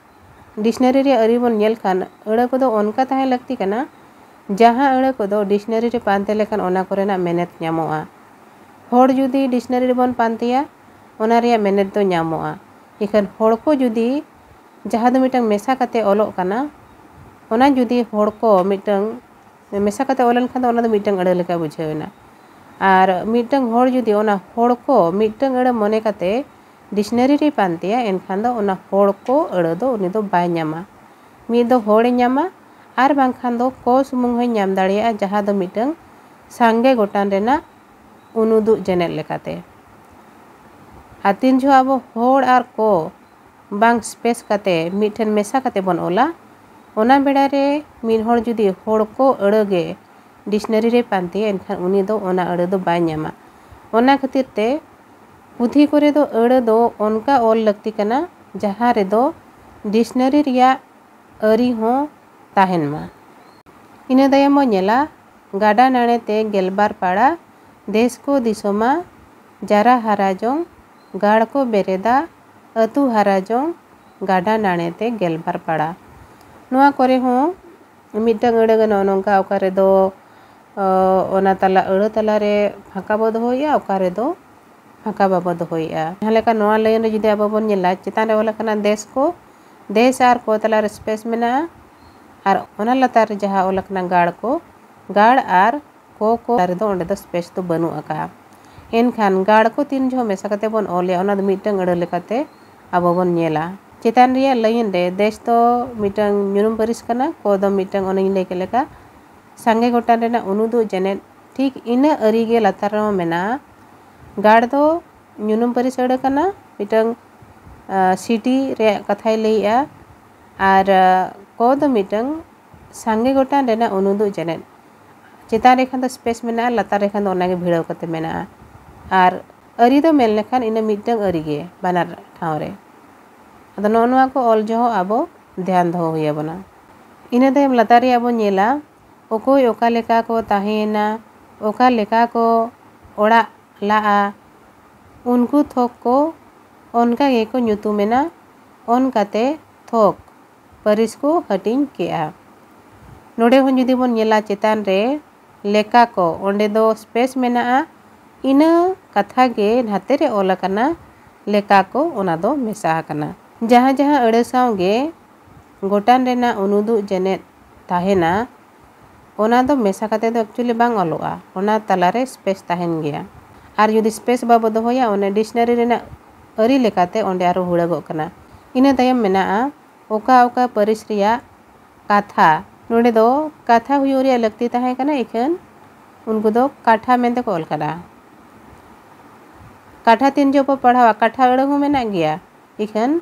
ᱰᱤᱠᱥᱱᱟᱨᱤ ᱨᱮᱭᱟᱜ ᱟᱹᱨᱤ ᱵᱚᱱ ᱧᱮᱞ ᱠᱷᱟᱱ ᱟᱹᱲᱟᱹ ᱠᱚᱫᱚ ᱚᱱᱠᱟ ᱛᱟᱦᱮᱸ ᱞᱟᱹᱠᱛᱤ ᱠᱟᱱᱟ, ᱡᱟᱦᱟᱸ ᱟᱹᱲᱟᱹ ᱠᱚᱫᱚ ᱰᱤᱠᱥᱱᱟᱨᱤ ᱨᱮ ᱯᱟᱱᱛᱮ ᱞᱮᱠᱷᱟᱱ ᱚᱱᱟ ᱠᱚᱨᱮᱱᱟᱜ ᱢᱮᱱᱮᱛ ᱧᱟᱢᱚᱜᱼᱟ᱾ ᱦᱚᱲ ᱡᱩᱫᱤ ᱰᱤᱠᱥᱱᱟᱨᱤ ᱨᱮᱵᱚᱱ ᱯᱟᱱᱛᱮᱭᱟ, ᱚᱱᱟ ᱨᱮᱭᱟᱜ ᱢᱮᱱᱮᱛ ᱫᱚ ᱧᱟᱢᱚᱜᱼᱟ᱾ ᱤᱠᱷᱟᱹᱱ ᱦᱚᱲ ᱠᱚ ᱡᱩᱫᱤ ᱡᱟᱦᱟᱸ ᱫᱚ ᱢᱤᱫᱴᱟᱝ ᱢᱮᱥᱟ ᱠᱟᱛᱮ ᱚᱞᱚᱜ ᱠᱟᱱᱟ, ᱚᱱᱟ ᱡᱩᱫᱤ ᱦᱚᱲ ᱠᱚ ᱢᱤᱫᱴᱟᱝ ᱢᱮᱥᱟ ᱠᱟᱛᱮ ᱚᱞ ᱞᱮᱱᱠᱷᱟᱱ ᱫᱚ ᱚᱱᱟ ᱫᱚ ᱢᱤᱫᱴᱟᱝ ᱟᱹᱲᱟᱹ ᱞᱮᱠᱟ ᱵᱩᱡᱷᱟᱹᱣ ᱮᱱᱟ᱾ ᱟᱨ ᱢᱤᱫᱴᱟᱝ ᱦᱚᱲ ᱡᱩᱫᱤ ᱚᱱᱟ ᱦᱚᱲ ᱠᱚ ᱢᱤᱫᱴᱟᱝ ᱟᱹᱲᱟᱹ ᱢᱚᱱᱮ ᱠᱟᱛᱮ ᱰᱤᱠᱥᱱᱟᱨᱤ ᱨᱮᱭ ᱯᱟᱱᱛᱮᱭᱟ, ᱮᱱᱠᱷᱟᱱ ᱫᱚ ᱚᱱᱟ ᱦᱚᱲ ᱠᱚ ᱟᱹᱲᱟᱹ ᱫᱚ ᱩᱱᱤ ᱫᱚ ᱵᱟᱭ ᱧᱟᱢᱟ᱾ ᱢᱤᱫ ᱫᱚ ᱦᱚᱲᱮ ᱧᱟᱢᱟ, ᱟᱨ ᱵᱟᱝᱠᱷᱟᱱ ᱫᱚ ᱠᱚ ᱥᱩᱢᱩᱝ ᱦᱚᱸᱭ ᱧᱟᱢ ᱫᱟᱲᱮᱭᱟᱜᱼᱟ, ᱡᱟᱦᱟᱸ ᱫᱚ ᱢᱤᱫᱴᱟᱝ ᱥᱟᱸᱜᱮ ᱜᱚᱴᱟᱱ ᱨᱮᱱᱟᱜ ᱩᱱᱩᱫᱩᱜ ᱡᱮᱱᱮᱫ ᱞᱮᱠᱟᱛᱮ᱾ ᱟᱨ ᱛᱤᱱ ᱡᱚᱦᱚᱜ ᱟᱵᱚ ᱦᱚᱲ ᱟᱨ ᱠᱚ ᱵᱟᱝ ᱥᱯᱮᱥ ᱠᱟᱛᱮ ᱢᱤᱫ ᱴᱷᱮᱱ ᱢᱮᱥᱟ ᱠᱟᱛᱮ ᱵᱚᱱ ᱚᱞᱟ, ᱚᱱᱟ ᱵᱮᱲᱟ ᱨᱮ ᱢᱤᱫ ᱦᱚᱲ ᱡᱩᱫᱤ ᱦᱚᱲ ᱠᱚ ᱟᱹᱲᱟᱹ ᱜᱮ ᱰᱤᱠᱥᱱᱟᱨᱤ ᱨᱮ ᱯᱟᱱᱛᱮᱭᱟ, ᱮᱱᱠᱷᱟᱱ ᱩᱱᱤ ᱫᱚ ᱚᱱᱟ ᱟᱹᱲᱟᱹ ᱫᱚ ᱵᱟᱭ ᱧᱟᱢᱟ᱾ ᱚᱱᱟ ᱠᱷᱟᱹᱛᱤᱨ ᱛᱮ ᱯᱩᱛᱷᱤ ᱠᱚᱨᱮ ᱫᱚ ᱟᱹᱲᱟᱹ ᱫᱚ ᱚᱱᱠᱟ ᱚᱞ ᱞᱟᱹᱠᱛᱤ ᱠᱟᱱᱟ, ᱡᱟᱦᱟᱸ ᱨᱮᱫᱚ ᱰᱤᱠᱥᱱᱟᱨᱤ ᱨᱮᱭᱟᱜ ᱟᱹᱨᱤ ᱦᱚᱸ ᱛᱟᱦᱮᱱ ᱢᱟ᱾ ᱤᱱᱟᱹ ᱛᱟᱭᱚᱢ ᱵᱚᱱ ᱧᱮᱞᱟ, ᱜᱟᱰᱟ ᱱᱟᱲᱮ ᱛᱮ ᱜᱮᱞᱵᱟᱨ ᱯᱟᱲᱟ, ᱫᱮᱥ ᱠᱚ ᱫᱤᱥᱚᱢᱟ, ᱡᱟᱨᱟ ᱦᱟᱨᱟ ᱡᱚᱝ, ᱜᱟᱲ ᱠᱚ ᱵᱮᱨᱮᱫᱟ, ᱟᱹᱛᱩ ᱦᱟᱨᱟ ᱡᱚᱝ, ᱜᱟᱰᱟ ᱱᱟᱲᱮ ᱛᱮ ᱜᱮᱞᱵᱟᱨ ᱯᱟᱲᱟ᱾ ᱱᱚᱣᱟ ᱠᱚᱨᱮ ᱦᱚᱸ ᱢᱤᱫᱴᱟᱝ ᱟᱹᱲᱟᱹ ᱜᱮ ᱱᱚᱜᱼᱚ ᱱᱚᱝᱠᱟ, ᱚᱠᱟ ᱨᱮᱫᱚ, ᱚ, ᱚᱱᱟ ᱛᱟᱞᱟ, ᱟᱹᱲᱟᱹ ᱛᱟᱞᱟᱨᱮ ᱯᱷᱟᱸᱠᱟ ᱵᱚ ᱫᱚᱦᱚᱭᱮᱜᱼᱟ, ᱚᱠᱟ ᱨᱮᱫᱚ ᱯᱷᱟᱸᱠᱟ ᱵᱟᱵᱚ ᱫᱚᱦᱚᱭᱮᱜᱼᱟ᱾ ᱡᱟᱦᱟᱸ ᱞᱮᱠᱟ ᱱᱚᱣᱟ ᱞᱟᱭᱤᱱ ᱨᱮ ᱡᱩᱫᱤ ᱟᱵᱚ ᱵᱚᱱ ᱧᱮᱞᱟ, ᱪᱮᱛᱟᱱ ᱨᱮ ᱚᱞ ᱟᱠᱟᱱᱟ ᱫᱮᱥ ᱠᱚ, ᱫᱮᱥ ᱟᱨ ᱠᱚ ᱛᱟᱞᱟᱨᱮ ᱥᱯᱮᱥ ᱢᱮᱱᱟᱜᱼᱟ, ᱟᱨ ᱚᱱᱟ ᱞᱟᱛᱟᱨ ᱨᱮ ᱡᱟᱦᱟᱸ ᱚᱞ ᱟᱠᱟᱱᱟ ᱜᱟᱲ ᱠᱚ, ᱜᱟᱲ ᱟᱨ ᱠᱚ ᱠᱚ ᱨᱮᱫᱚ ᱚᱸᱰᱮ ᱫᱚ ᱥᱯᱮᱥ ᱫᱚ ᱵᱟᱹᱱᱩᱜ ᱟᱠᱟᱜᱼᱟ᱾ ᱮᱱᱠᱷᱟᱱ ᱜᱟᱲ ᱠᱚ ᱛᱤᱱ ᱡᱚᱦᱚᱜ ᱢᱮᱥᱟ ᱠᱟᱛᱮ ᱵᱚᱱ ᱚᱞᱮᱜᱼᱟ, ᱚᱱᱟ ᱫᱚ ᱢᱤᱫᱴᱟᱝ ᱟᱹᱲᱟᱹ ᱞᱮᱠᱟᱛᱮ ᱟᱵᱚ ᱵᱚᱱ ᱧᱮᱞᱟ᱾ ᱪᱮᱛᱟᱱ ᱨᱮᱭᱟᱜ ᱞᱟᱭᱤᱱ ᱨᱮ ᱫᱮᱥ ᱫᱚ ᱢᱤᱫᱴᱟᱝ ᱧᱩᱱᱩᱢ ᱯᱟᱹᱨᱤᱥ ᱠᱟᱱᱟ, ᱠᱚ ᱫᱚ ᱢᱤᱫᱴᱟᱝ, ᱚᱱᱮᱧ ᱞᱟᱹᱭ ᱠᱮᱫ ᱞᱮᱠᱟ, ᱥᱟᱸᱜᱮ ᱜᱚᱴᱟᱱ ᱨᱮᱱᱟᱜ ᱩᱱᱩᱫᱩᱜ ᱡᱮᱱᱮᱫ, ᱴᱷᱤᱠ ᱤᱱᱟᱹ ᱟᱹᱨᱤ ᱜᱮ ᱞᱟᱛᱟᱨ ᱨᱮᱦᱚᱸ ᱢᱮᱱᱟᱜᱼᱟ᱾ ᱜᱟᱲ ᱫᱚ ᱧᱩᱱᱩᱢ ᱯᱟᱹᱨᱤᱥ ᱟᱹᱲᱟᱹ ᱠᱟᱱᱟ, ᱢᱤᱫᱴᱟᱝ, ᱟ, ᱥᱤᱴᱤ ᱨᱮᱭᱟᱜ ᱠᱟᱛᱷᱟᱭ ᱞᱟᱹᱭᱮᱜᱼᱟ, ᱟᱨ, ᱟ, ᱠᱚ ᱫᱚ ᱢᱤᱫᱴᱟᱝ ᱥᱟᱸᱜᱮ ᱜᱚᱴᱟᱱ ᱨᱮᱱᱟᱜ ᱩᱱᱩᱫᱩᱜ ᱡᱮᱱᱮᱫ᱾ ᱪᱮᱛᱟᱱ ᱨᱮ ᱠᱷᱟᱱ ᱫᱚ ᱥᱯᱮᱥ ᱢᱮᱱᱟᱜᱼᱟ, ᱞᱟᱛᱟᱨ ᱨᱮ ᱠᱷᱟᱱ ᱫᱚ ᱚᱱᱟᱜᱮ ᱵᱷᱤᱲᱟᱹᱣ ᱠᱟᱛᱮ ᱢᱮᱱᱟᱜᱼᱟ᱾ ᱟᱨ ᱟᱹᱨᱤ ᱫᱚ ᱢᱮᱱ ᱞᱮᱠᱷᱟᱱ ᱤᱱᱟᱹ ᱢᱤᱫᱴᱟᱝ ᱟᱹᱨᱤ ᱜᱮ ᱵᱟᱱᱟᱨ ᱴᱷᱟᱶ ᱨᱮ᱾ ᱟᱫᱚ ᱱᱚᱜᱼᱚ ᱱᱚᱣᱟ ᱠᱚ ᱚᱞ ᱡᱚᱦᱚᱜ ᱟᱵᱚ ᱫᱷᱮᱭᱟᱱ ᱫᱚᱦᱚ ᱦᱩᱭ ᱟᱵᱚᱱᱟ᱾ ᱤᱱᱟᱹ ᱛᱟᱭᱚᱢ ᱞᱟᱛᱟᱨ ᱨᱮᱭᱟᱜ ᱵᱚᱱ ᱧᱮᱞᱟ, ᱚᱠᱚᱭ ᱚᱠᱟ ᱞᱮᱠᱟ ᱠᱚ ᱛᱟᱦᱮᱸᱭᱮᱱᱟ, ᱚᱠᱟ ᱞᱮᱠᱟ ᱠᱚ ᱚᱲᱟᱜ ᱞᱟᱜᱼᱟ, ᱩᱱᱠᱩ ᱛᱷᱚᱠ ᱠᱚ ᱚᱱᱠᱟ ᱜᱮᱠᱚ ᱧᱩᱛᱩᱢᱮᱱᱟ, ᱚᱱᱠᱟᱛᱮ ᱛᱷᱚᱠ ᱯᱟᱹᱨᱤᱥ ᱠᱚ ᱦᱟᱹᱴᱤᱧ ᱠᱮᱜᱼᱟ᱾ ᱱᱚᱰᱮ ᱦᱚᱸ ᱡᱩᱫᱤ ᱵᱚᱱ ᱧᱮᱞᱟ ᱪᱮᱛᱟᱱ ᱨᱮ ᱞᱮᱠᱟ ᱠᱚ, ᱚᱸᱰᱮ ᱫᱚ ᱥᱯᱮᱥ ᱢᱮᱱᱟᱜᱼᱟ, ᱤᱱᱟᱹ ᱠᱟᱛᱷᱟ ᱜᱮ ᱱᱟᱛᱮ ᱨᱮ ᱚᱞ ᱟᱠᱟᱱᱟ, ᱞᱮᱠᱟ ᱠᱚ, ᱚᱱᱟ ᱫᱚ ᱢᱮᱥᱟ ᱟᱠᱟᱱᱟ᱾ ᱡᱟᱦᱟᱸ ᱡᱟᱦᱟᱸ ᱟᱹᱲᱟᱹ ᱥᱟᱶ ᱜᱮ ᱜᱚᱴᱟᱱ ᱨᱮᱱᱟᱜ ᱩᱱᱩᱫᱩᱜ ᱡᱮᱱᱮᱫ ᱛᱟᱦᱮᱱᱟ, ᱚᱱᱟ ᱫᱚ ᱢᱮᱥᱟ ᱠᱟᱛᱮ ᱫᱚ actually ᱵᱟᱝ ᱚᱞᱚᱜᱼᱟ, ᱚᱱᱟ ᱛᱟᱞᱟᱨᱮ space ᱛᱟᱦᱮᱱ ᱜᱮᱭᱟ᱾ ᱟᱨ ᱡᱩᱫᱤ space ᱵᱟᱵᱚ ᱫᱚᱦᱚᱭᱟ, ᱚᱱᱟ dictionary ᱨᱮᱱᱟᱜ ᱟᱹᱨᱤ ᱞᱮᱠᱟᱛᱮ ᱚᱸᱰᱮ ᱟᱨᱚ ᱦᱩᱲᱟᱹᱜᱚᱜ ᱠᱟᱱᱟ᱾ ᱤᱱᱟᱹ ᱛᱟᱭᱚᱢ ᱢᱮᱱᱟᱜᱼᱟ ᱚᱠᱟ ᱚᱠᱟ ᱯᱟᱹᱨᱤᱥ ᱨᱮᱭᱟᱜ ᱠᱟᱛᱷᱟ᱾ ᱱᱚᱰᱮ ᱫᱚ ᱠᱟᱛᱷᱟ ᱦᱩᱭᱩᱜ ᱨᱮᱭᱟᱜ ᱞᱟᱹᱠᱛᱤ ᱛᱟᱦᱮᱸ ᱠᱟᱱᱟ, ᱤᱠᱷᱟᱹᱱ ᱩᱱᱠᱩ ᱫᱚ ᱠᱟᱴᱷᱟ ᱢᱮᱱᱛᱮ ᱠᱚ ᱚᱞ ᱠᱟᱫᱟ᱾ ᱠᱟᱴᱷᱟ ᱛᱤᱱ ᱡᱚᱦᱚᱜ ᱵᱚ ᱯᱟᱲᱦᱟᱣᱟ, ᱠᱟᱴᱷᱟ ᱟᱹᱲᱟᱹ ᱦᱚᱸ ᱢᱮᱱᱟᱜ ᱜᱮᱭᱟ, ᱤᱠᱷᱟᱹᱱ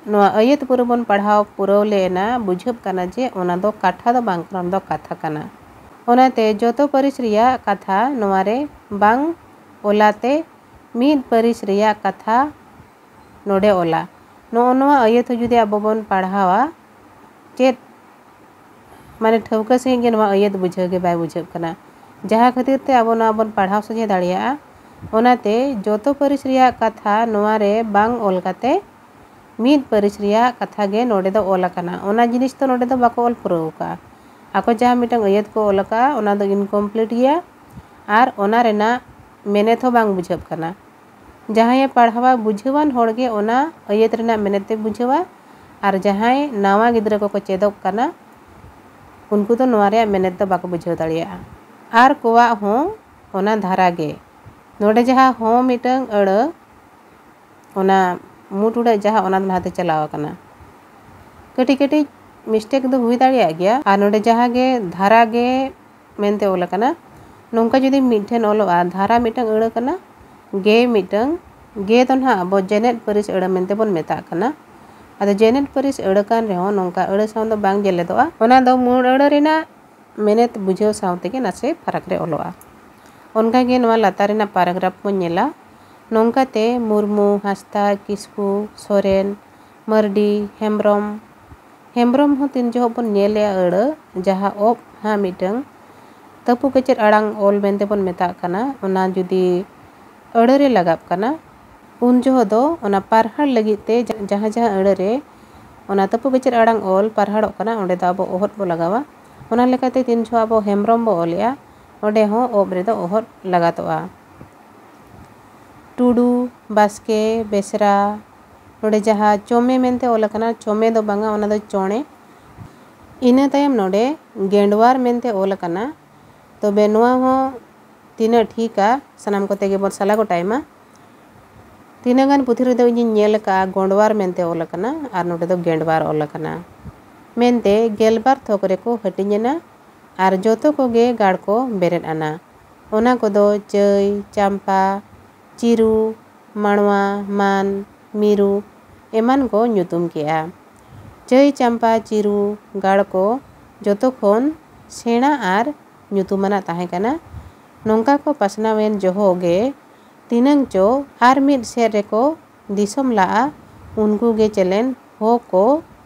ᱱᱚᱣᱟ ᱟᱹᱭᱟᱹᱛ ᱯᱩᱨᱟᱹ ᱵᱚᱱ ᱯᱟᱲᱦᱟᱣ ᱯᱩᱨᱟᱹᱣ ᱞᱮᱱᱟ, ᱵᱩᱡᱷᱟᱹᱜ ᱠᱟᱱᱟ ᱡᱮ ᱚᱱᱟ ᱫᱚ ᱠᱟᱴᱷᱟ ᱫᱚ ᱵᱟᱝ ᱠᱟᱱᱟ, ᱚᱱᱟ ᱫᱚ ᱠᱟᱛᱷᱟ ᱠᱟᱱᱟ᱾ ᱚᱱᱟᱛᱮ ᱡᱚᱛᱚ ᱯᱟᱹᱨᱤᱥ ᱨᱮᱭᱟᱜ ᱠᱟᱛᱷᱟ ᱱᱚᱣᱟ ᱨᱮ ᱵᱟᱝ ᱚᱞᱟᱛᱮ ᱢᱤᱫ ᱯᱟᱹᱨᱤᱥ ᱨᱮᱭᱟᱜ ᱠᱟᱛᱷᱟ ᱱᱚᱰᱮ ᱚᱞᱟ᱾ ᱱᱚᱜᱼᱚ ᱱᱚᱣᱟ ᱟᱹᱭᱟᱹᱛ ᱦᱚᱸ ᱡᱩᱫᱤ ᱟᱵᱚ ᱵᱚᱱ ᱯᱟᱲᱦᱟᱣᱟ, ᱪᱮᱫ ᱢᱟᱱᱮ ᱴᱷᱟᱹᱣᱠᱟᱹ ᱥᱟᱺᱦᱤᱡ ᱜᱮ ᱱᱚᱣᱟ ᱟᱹᱭᱟᱹᱛ ᱵᱩᱡᱷᱟᱹᱣ ᱜᱮ ᱵᱟᱭ ᱵᱩᱡᱷᱟᱹᱜ ᱠᱟᱱᱟ, ᱡᱟᱦᱟᱸ ᱠᱷᱟᱹᱛᱤᱨ ᱛᱮ ᱟᱵᱚ ᱱᱚᱣᱟ ᱵᱚᱱ ᱯᱟᱲᱦᱟᱣ ᱥᱚᱡᱷᱮ ᱫᱟᱲᱮᱭᱟᱜᱼᱟ᱾ ᱚᱱᱟᱛᱮ ᱡᱚᱛᱚ ᱯᱟᱹᱨᱤᱥ ᱨᱮᱭᱟᱜ ᱠᱟᱛᱷᱟ ᱱᱚᱣᱟ ᱨᱮ ᱵᱟᱝ ᱚᱞ ᱠᱟᱛᱮ ᱢᱤᱫ ᱯᱟᱹᱨᱤᱥ ᱨᱮᱭᱟᱜ ᱠᱟᱛᱷᱟ ᱜᱮ ᱱᱚᱰᱮ ᱫᱚ ᱚᱞ ᱟᱠᱟᱱᱟ᱾ ᱚᱱᱟ ᱡᱤᱱᱤᱥ ᱫᱚ ᱱᱚᱰᱮ ᱫᱚ ᱵᱟᱠᱚ ᱚᱞ ᱯᱩᱨᱟᱹᱣ ᱟᱠᱟᱫᱼᱟ᱾ ᱟᱠᱚ ᱡᱟᱦᱟᱸ ᱢᱤᱫᱴᱟᱝ ᱟᱹᱭᱟᱹᱛ ᱠᱚ ᱚᱞ ᱟᱠᱟᱫᱼᱟ, ᱚᱱᱟ ᱫᱚ incomplete ᱜᱮᱭᱟ ᱟᱨ ᱚᱱᱟ ᱨᱮᱱᱟᱜ ᱢᱮᱱᱮᱛ ᱦᱚᱸ ᱵᱟᱝ ᱵᱩᱡᱷᱟᱹᱜ ᱠᱟᱱᱟ᱾ ᱡᱟᱦᱟᱸᱭᱮ ᱯᱟᱲᱦᱟᱣᱟ, ᱵᱩᱡᱷᱟᱹᱣᱟᱱ ᱦᱚᱲ ᱜᱮ ᱚᱱᱟ ᱟᱹᱭᱟᱹᱛ ᱨᱮᱱᱟᱜ ᱢᱮᱱᱮᱛ ᱛᱮ ᱵᱩᱡᱷᱟᱹᱣᱟ, ᱟᱨ ᱡᱟᱦᱟᱸᱭ ᱱᱟᱣᱟ ᱜᱤᱫᱽᱨᱟᱹ ᱠᱚᱠᱚ ᱪᱮᱫᱚᱜ ᱠᱟᱱᱟ, ᱩᱱᱠᱩ ᱫᱚ ᱱᱚᱣᱟ ᱨᱮᱭᱟᱜ ᱢᱮᱱᱮᱛ ᱫᱚ ᱵᱟᱠᱚ ᱵᱩᱡᱷᱟᱹᱣ ᱫᱟᱲᱮᱭᱟᱜᱼᱟ᱾ ᱟᱨ ᱠᱚᱣᱟᱜ ᱦᱚᱸ ᱚᱱᱟ ᱫᱷᱟᱨᱟ ᱜᱮ᱾ ᱱᱚᱰᱮ ᱡᱟᱦᱟᱸ ᱦᱚᱸ ᱢᱤᱫᱴᱟᱝ ᱟᱹᱲᱟᱹ, ᱚᱱᱟ ᱢᱩᱴ ᱩᱰᱟᱹᱜ ᱡᱟᱦᱟᱸ, ᱚᱱᱟ ᱫᱚ ᱱᱟᱦᱟᱛᱮ ᱪᱟᱞᱟᱣ ᱟᱠᱟᱱᱟ᱾ ᱠᱟᱹᱴᱤᱡ ᱠᱟᱹᱴᱤᱡ mistake ᱫᱚ ᱦᱩᱭ ᱫᱟᱲᱮᱭᱟᱜ ᱜᱮᱭᱟ᱾ ᱟᱨ ᱱᱚᱰᱮ ᱡᱟᱦᱟᱸ ᱜᱮ ᱫᱷᱟᱨᱟ ᱜᱮ ᱢᱮᱱᱛᱮ ᱚᱞ ᱟᱠᱟᱱᱟ, ᱱᱚᱝᱠᱟ ᱡᱩᱫᱤ ᱢᱤᱫ ᱴᱷᱮᱱ ᱚᱞᱚᱜᱼᱟ, ᱫᱷᱟᱨᱟ ᱢᱤᱫᱴᱟᱝ ᱟᱹᱲᱟᱹ ᱠᱟᱱᱟ, ᱜᱮ ᱢᱤᱫᱴᱟᱝ, ᱜᱮ ᱫᱚ ᱱᱟᱦᱟᱜ ᱟᱵᱚ ᱡᱮᱱᱮᱫ ᱯᱟᱹᱨᱤᱥ ᱟᱹᱲᱟᱹ ᱢᱮᱱᱛᱮ ᱵᱚᱱ ᱢᱮᱛᱟᱜ ᱠᱟᱱᱟ᱾ ᱟᱫᱚ ᱡᱮᱱᱮᱫ ᱯᱟᱹᱨᱤᱥ ᱟᱹᱲᱟᱹ ᱠᱟᱱ ᱨᱮᱦᱚᱸ ᱱᱚᱝᱠᱟ ᱟᱹᱲᱟᱹ ᱥᱟᱶ ᱫᱚ ᱵᱟᱝ ᱡᱮᱞᱮᱫᱚᱜᱼᱟ᱾ ᱚᱱᱟ ᱫᱚ ᱢᱩᱬ ᱟᱹᱲᱟᱹ ᱨᱮᱱᱟᱜ ᱢᱮᱱᱮᱛ ᱵᱩᱡᱷᱟᱹᱣ ᱥᱟᱶ ᱛᱮᱜᱮ ᱱᱟᱥᱮ ᱯᱷᱟᱨᱟᱠ ᱨᱮ ᱚᱞᱚᱜᱼᱟ᱾ ᱚᱱᱠᱟ ᱜᱮ ᱱᱚᱣᱟ ᱞᱟᱛᱟᱨ ᱨᱮᱱᱟᱜ paragraph ᱵᱚᱱ ᱧᱮᱞᱟ᱾ ᱱᱚᱝᱠᱟᱛᱮ ᱢᱩᱨᱢᱩ, ᱦᱟᱸᱥᱫᱟ, ᱠᱤᱥᱠᱩ, ᱥᱚᱨᱮᱱ, ᱢᱟᱹᱨᱰᱤ, ᱦᱮᱢᱵᱨᱚᱢ, ᱦᱮᱢᱵᱨᱚᱢ ᱦᱚᱸ ᱛᱤᱱ ᱡᱚᱦᱚᱜ ᱵᱚᱱ ᱧᱮᱞᱮᱜᱼᱟ ᱟᱹᱲᱟᱹ, ᱡᱟᱦᱟᱸ ᱚᱵ ᱦᱟᱸᱜ ᱢᱤᱫᱴᱟᱝ ᱛᱟᱹᱯᱩ ᱠᱮᱪᱮᱫ ᱟᱲᱟᱝ ᱚᱞ ᱢᱮᱱᱛᱮ ᱵᱚᱱ ᱢᱮᱛᱟᱜ ᱠᱟᱱᱟ, ᱚᱱᱟ ᱡᱩᱫᱤ ᱟᱹᱲᱟᱹ ᱨᱮ ᱞᱟᱜᱟᱜ ᱠᱟᱱᱟ, ᱩᱱ ᱡᱚᱦᱚᱜ ᱫᱚ ᱚᱱᱟ ᱯᱟᱨᱦᱟᱲ ᱞᱟᱹᱜᱤᱫ ᱛᱮ ᱡᱟ-, ᱡᱟᱦᱟᱸ ᱡᱟᱦᱟᱸ ᱟᱹᱲᱟᱹ ᱨᱮ ᱚᱱᱟ ᱛᱟᱹᱯᱩ ᱠᱮᱪᱮᱫ ᱟᱲᱟᱝ ᱚᱞ ᱯᱟᱨᱦᱟᱲᱚᱜ ᱠᱟᱱᱟ, ᱚᱸᱰᱮ ᱫᱚ ᱟᱵᱚ ᱚᱦᱚᱫ ᱵᱚ ᱞᱟᱜᱟᱣᱟ᱾ ᱚᱱᱟ ᱞᱮᱠᱟᱛᱮ ᱛᱤᱱ ᱡᱚᱦᱚᱜ ᱟᱵᱚ ᱦᱮᱢᱵᱨᱚᱢ ᱵᱚ ᱚᱞᱮᱜᱼᱟ, ᱚᱸᱰᱮ ᱦᱚᱸ ᱚᱵ ᱨᱮᱫᱚ ᱚᱦᱚᱫ ᱞᱟᱜᱟᱛᱚᱜᱼᱟ᱾ ᱴᱩᱰᱩ, ᱵᱟᱥᱠᱮ, ᱵᱮᱥᱨᱟ, ᱱᱚᱰᱮ ᱡᱟᱦᱟᱸ ᱪᱚᱢᱮ ᱢᱮᱱᱛᱮ ᱚᱞ ᱟᱠᱟᱱᱟ, ᱪᱚᱢᱮ ᱫᱚ ᱵᱟᱝᱟ, ᱚᱱᱟ ᱫᱚ ᱪᱚᱬᱮ᱾ ᱤᱱᱟᱹ ᱛᱟᱭᱚᱢ ᱱᱚᱰᱮ ᱜᱮᱸᱰᱣᱟᱨ ᱢᱮᱱᱛᱮ ᱚᱞ ᱟᱠᱟᱱᱟ᱾ ᱛᱚᱵᱮ ᱱᱚᱣᱟ ᱦᱚᱸ ᱛᱤᱱᱟᱹᱜ ᱴᱷᱤᱠᱟ, ᱥᱟᱱᱟᱢ ᱠᱚᱛᱮ ᱜᱮᱵᱚᱱ ᱥᱟᱞᱟ ᱜᱚᱴᱟᱭ ᱢᱟ᱾ ᱛᱤᱱᱟᱹᱜ ᱜᱟᱱ ᱯᱩᱛᱷᱤ ᱨᱮᱫᱚ ᱤᱧᱤᱧ ᱧᱮᱞ ᱟᱠᱟᱫᱼᱟ, ᱜᱚᱸᱰᱣᱟᱨ ᱢᱮᱱᱛᱮ ᱚᱞ ᱟᱠᱟᱱᱟ ᱟᱨ ᱱᱚᱰᱮ ᱫᱚ ᱜᱮᱸᱰᱣᱟᱨ ᱚᱞ ᱟᱠᱟᱱᱟ᱾ ᱢᱮᱱᱛᱮ ᱜᱮᱞᱵᱟᱨ ᱛᱷᱚᱠ ᱨᱮᱠᱚ ᱦᱟᱹᱴᱤᱧ ᱮᱱᱟ ᱟᱨ ᱡᱚᱛᱚ ᱠᱚᱜᱮ ᱜᱟᱲ ᱠᱚ ᱵᱮᱨᱮᱫ ᱟᱱᱟ᱾ ᱚᱱᱟ ᱠᱚᱫᱚ ᱪᱟᱹᱭ, ᱪᱟᱢᱯᱟ, ᱪᱤᱨᱩ, ᱢᱟᱲᱣᱟ, ᱢᱟᱱ, ᱢᱤᱨᱩ ᱮᱢᱟᱱ ᱠᱚ ᱧᱩᱛᱩᱢ ᱠᱮᱜᱼᱟ᱾ ᱪᱟᱹᱭ, ᱪᱟᱢᱯᱟ, ᱪᱤᱨᱩ ᱜᱟᱲ ᱠᱚ ᱡᱚᱛᱚ ᱠᱷᱚᱱ ᱥᱮᱬᱟ ᱟᱨ ᱧᱩᱛᱩᱢᱟᱱᱟᱜ ᱛᱟᱦᱮᱸ ᱠᱟᱱᱟ᱾ ᱱᱚᱝᱠᱟ ᱠᱚ ᱯᱟᱥᱱᱟᱣ ᱮᱱ ᱡᱚᱦᱚᱜ ᱜᱮ ᱛᱤᱱᱟᱹᱝ ᱪᱚ ᱟᱨ ᱢᱤᱫ ᱥᱮᱫ ᱨᱮᱠᱚ ᱫᱤᱥᱚᱢ ᱞᱟᱜᱼᱟ, ᱩᱱᱠᱩ ᱜᱮ ᱪᱮᱞᱮᱱ ᱦᱚ ᱠᱚ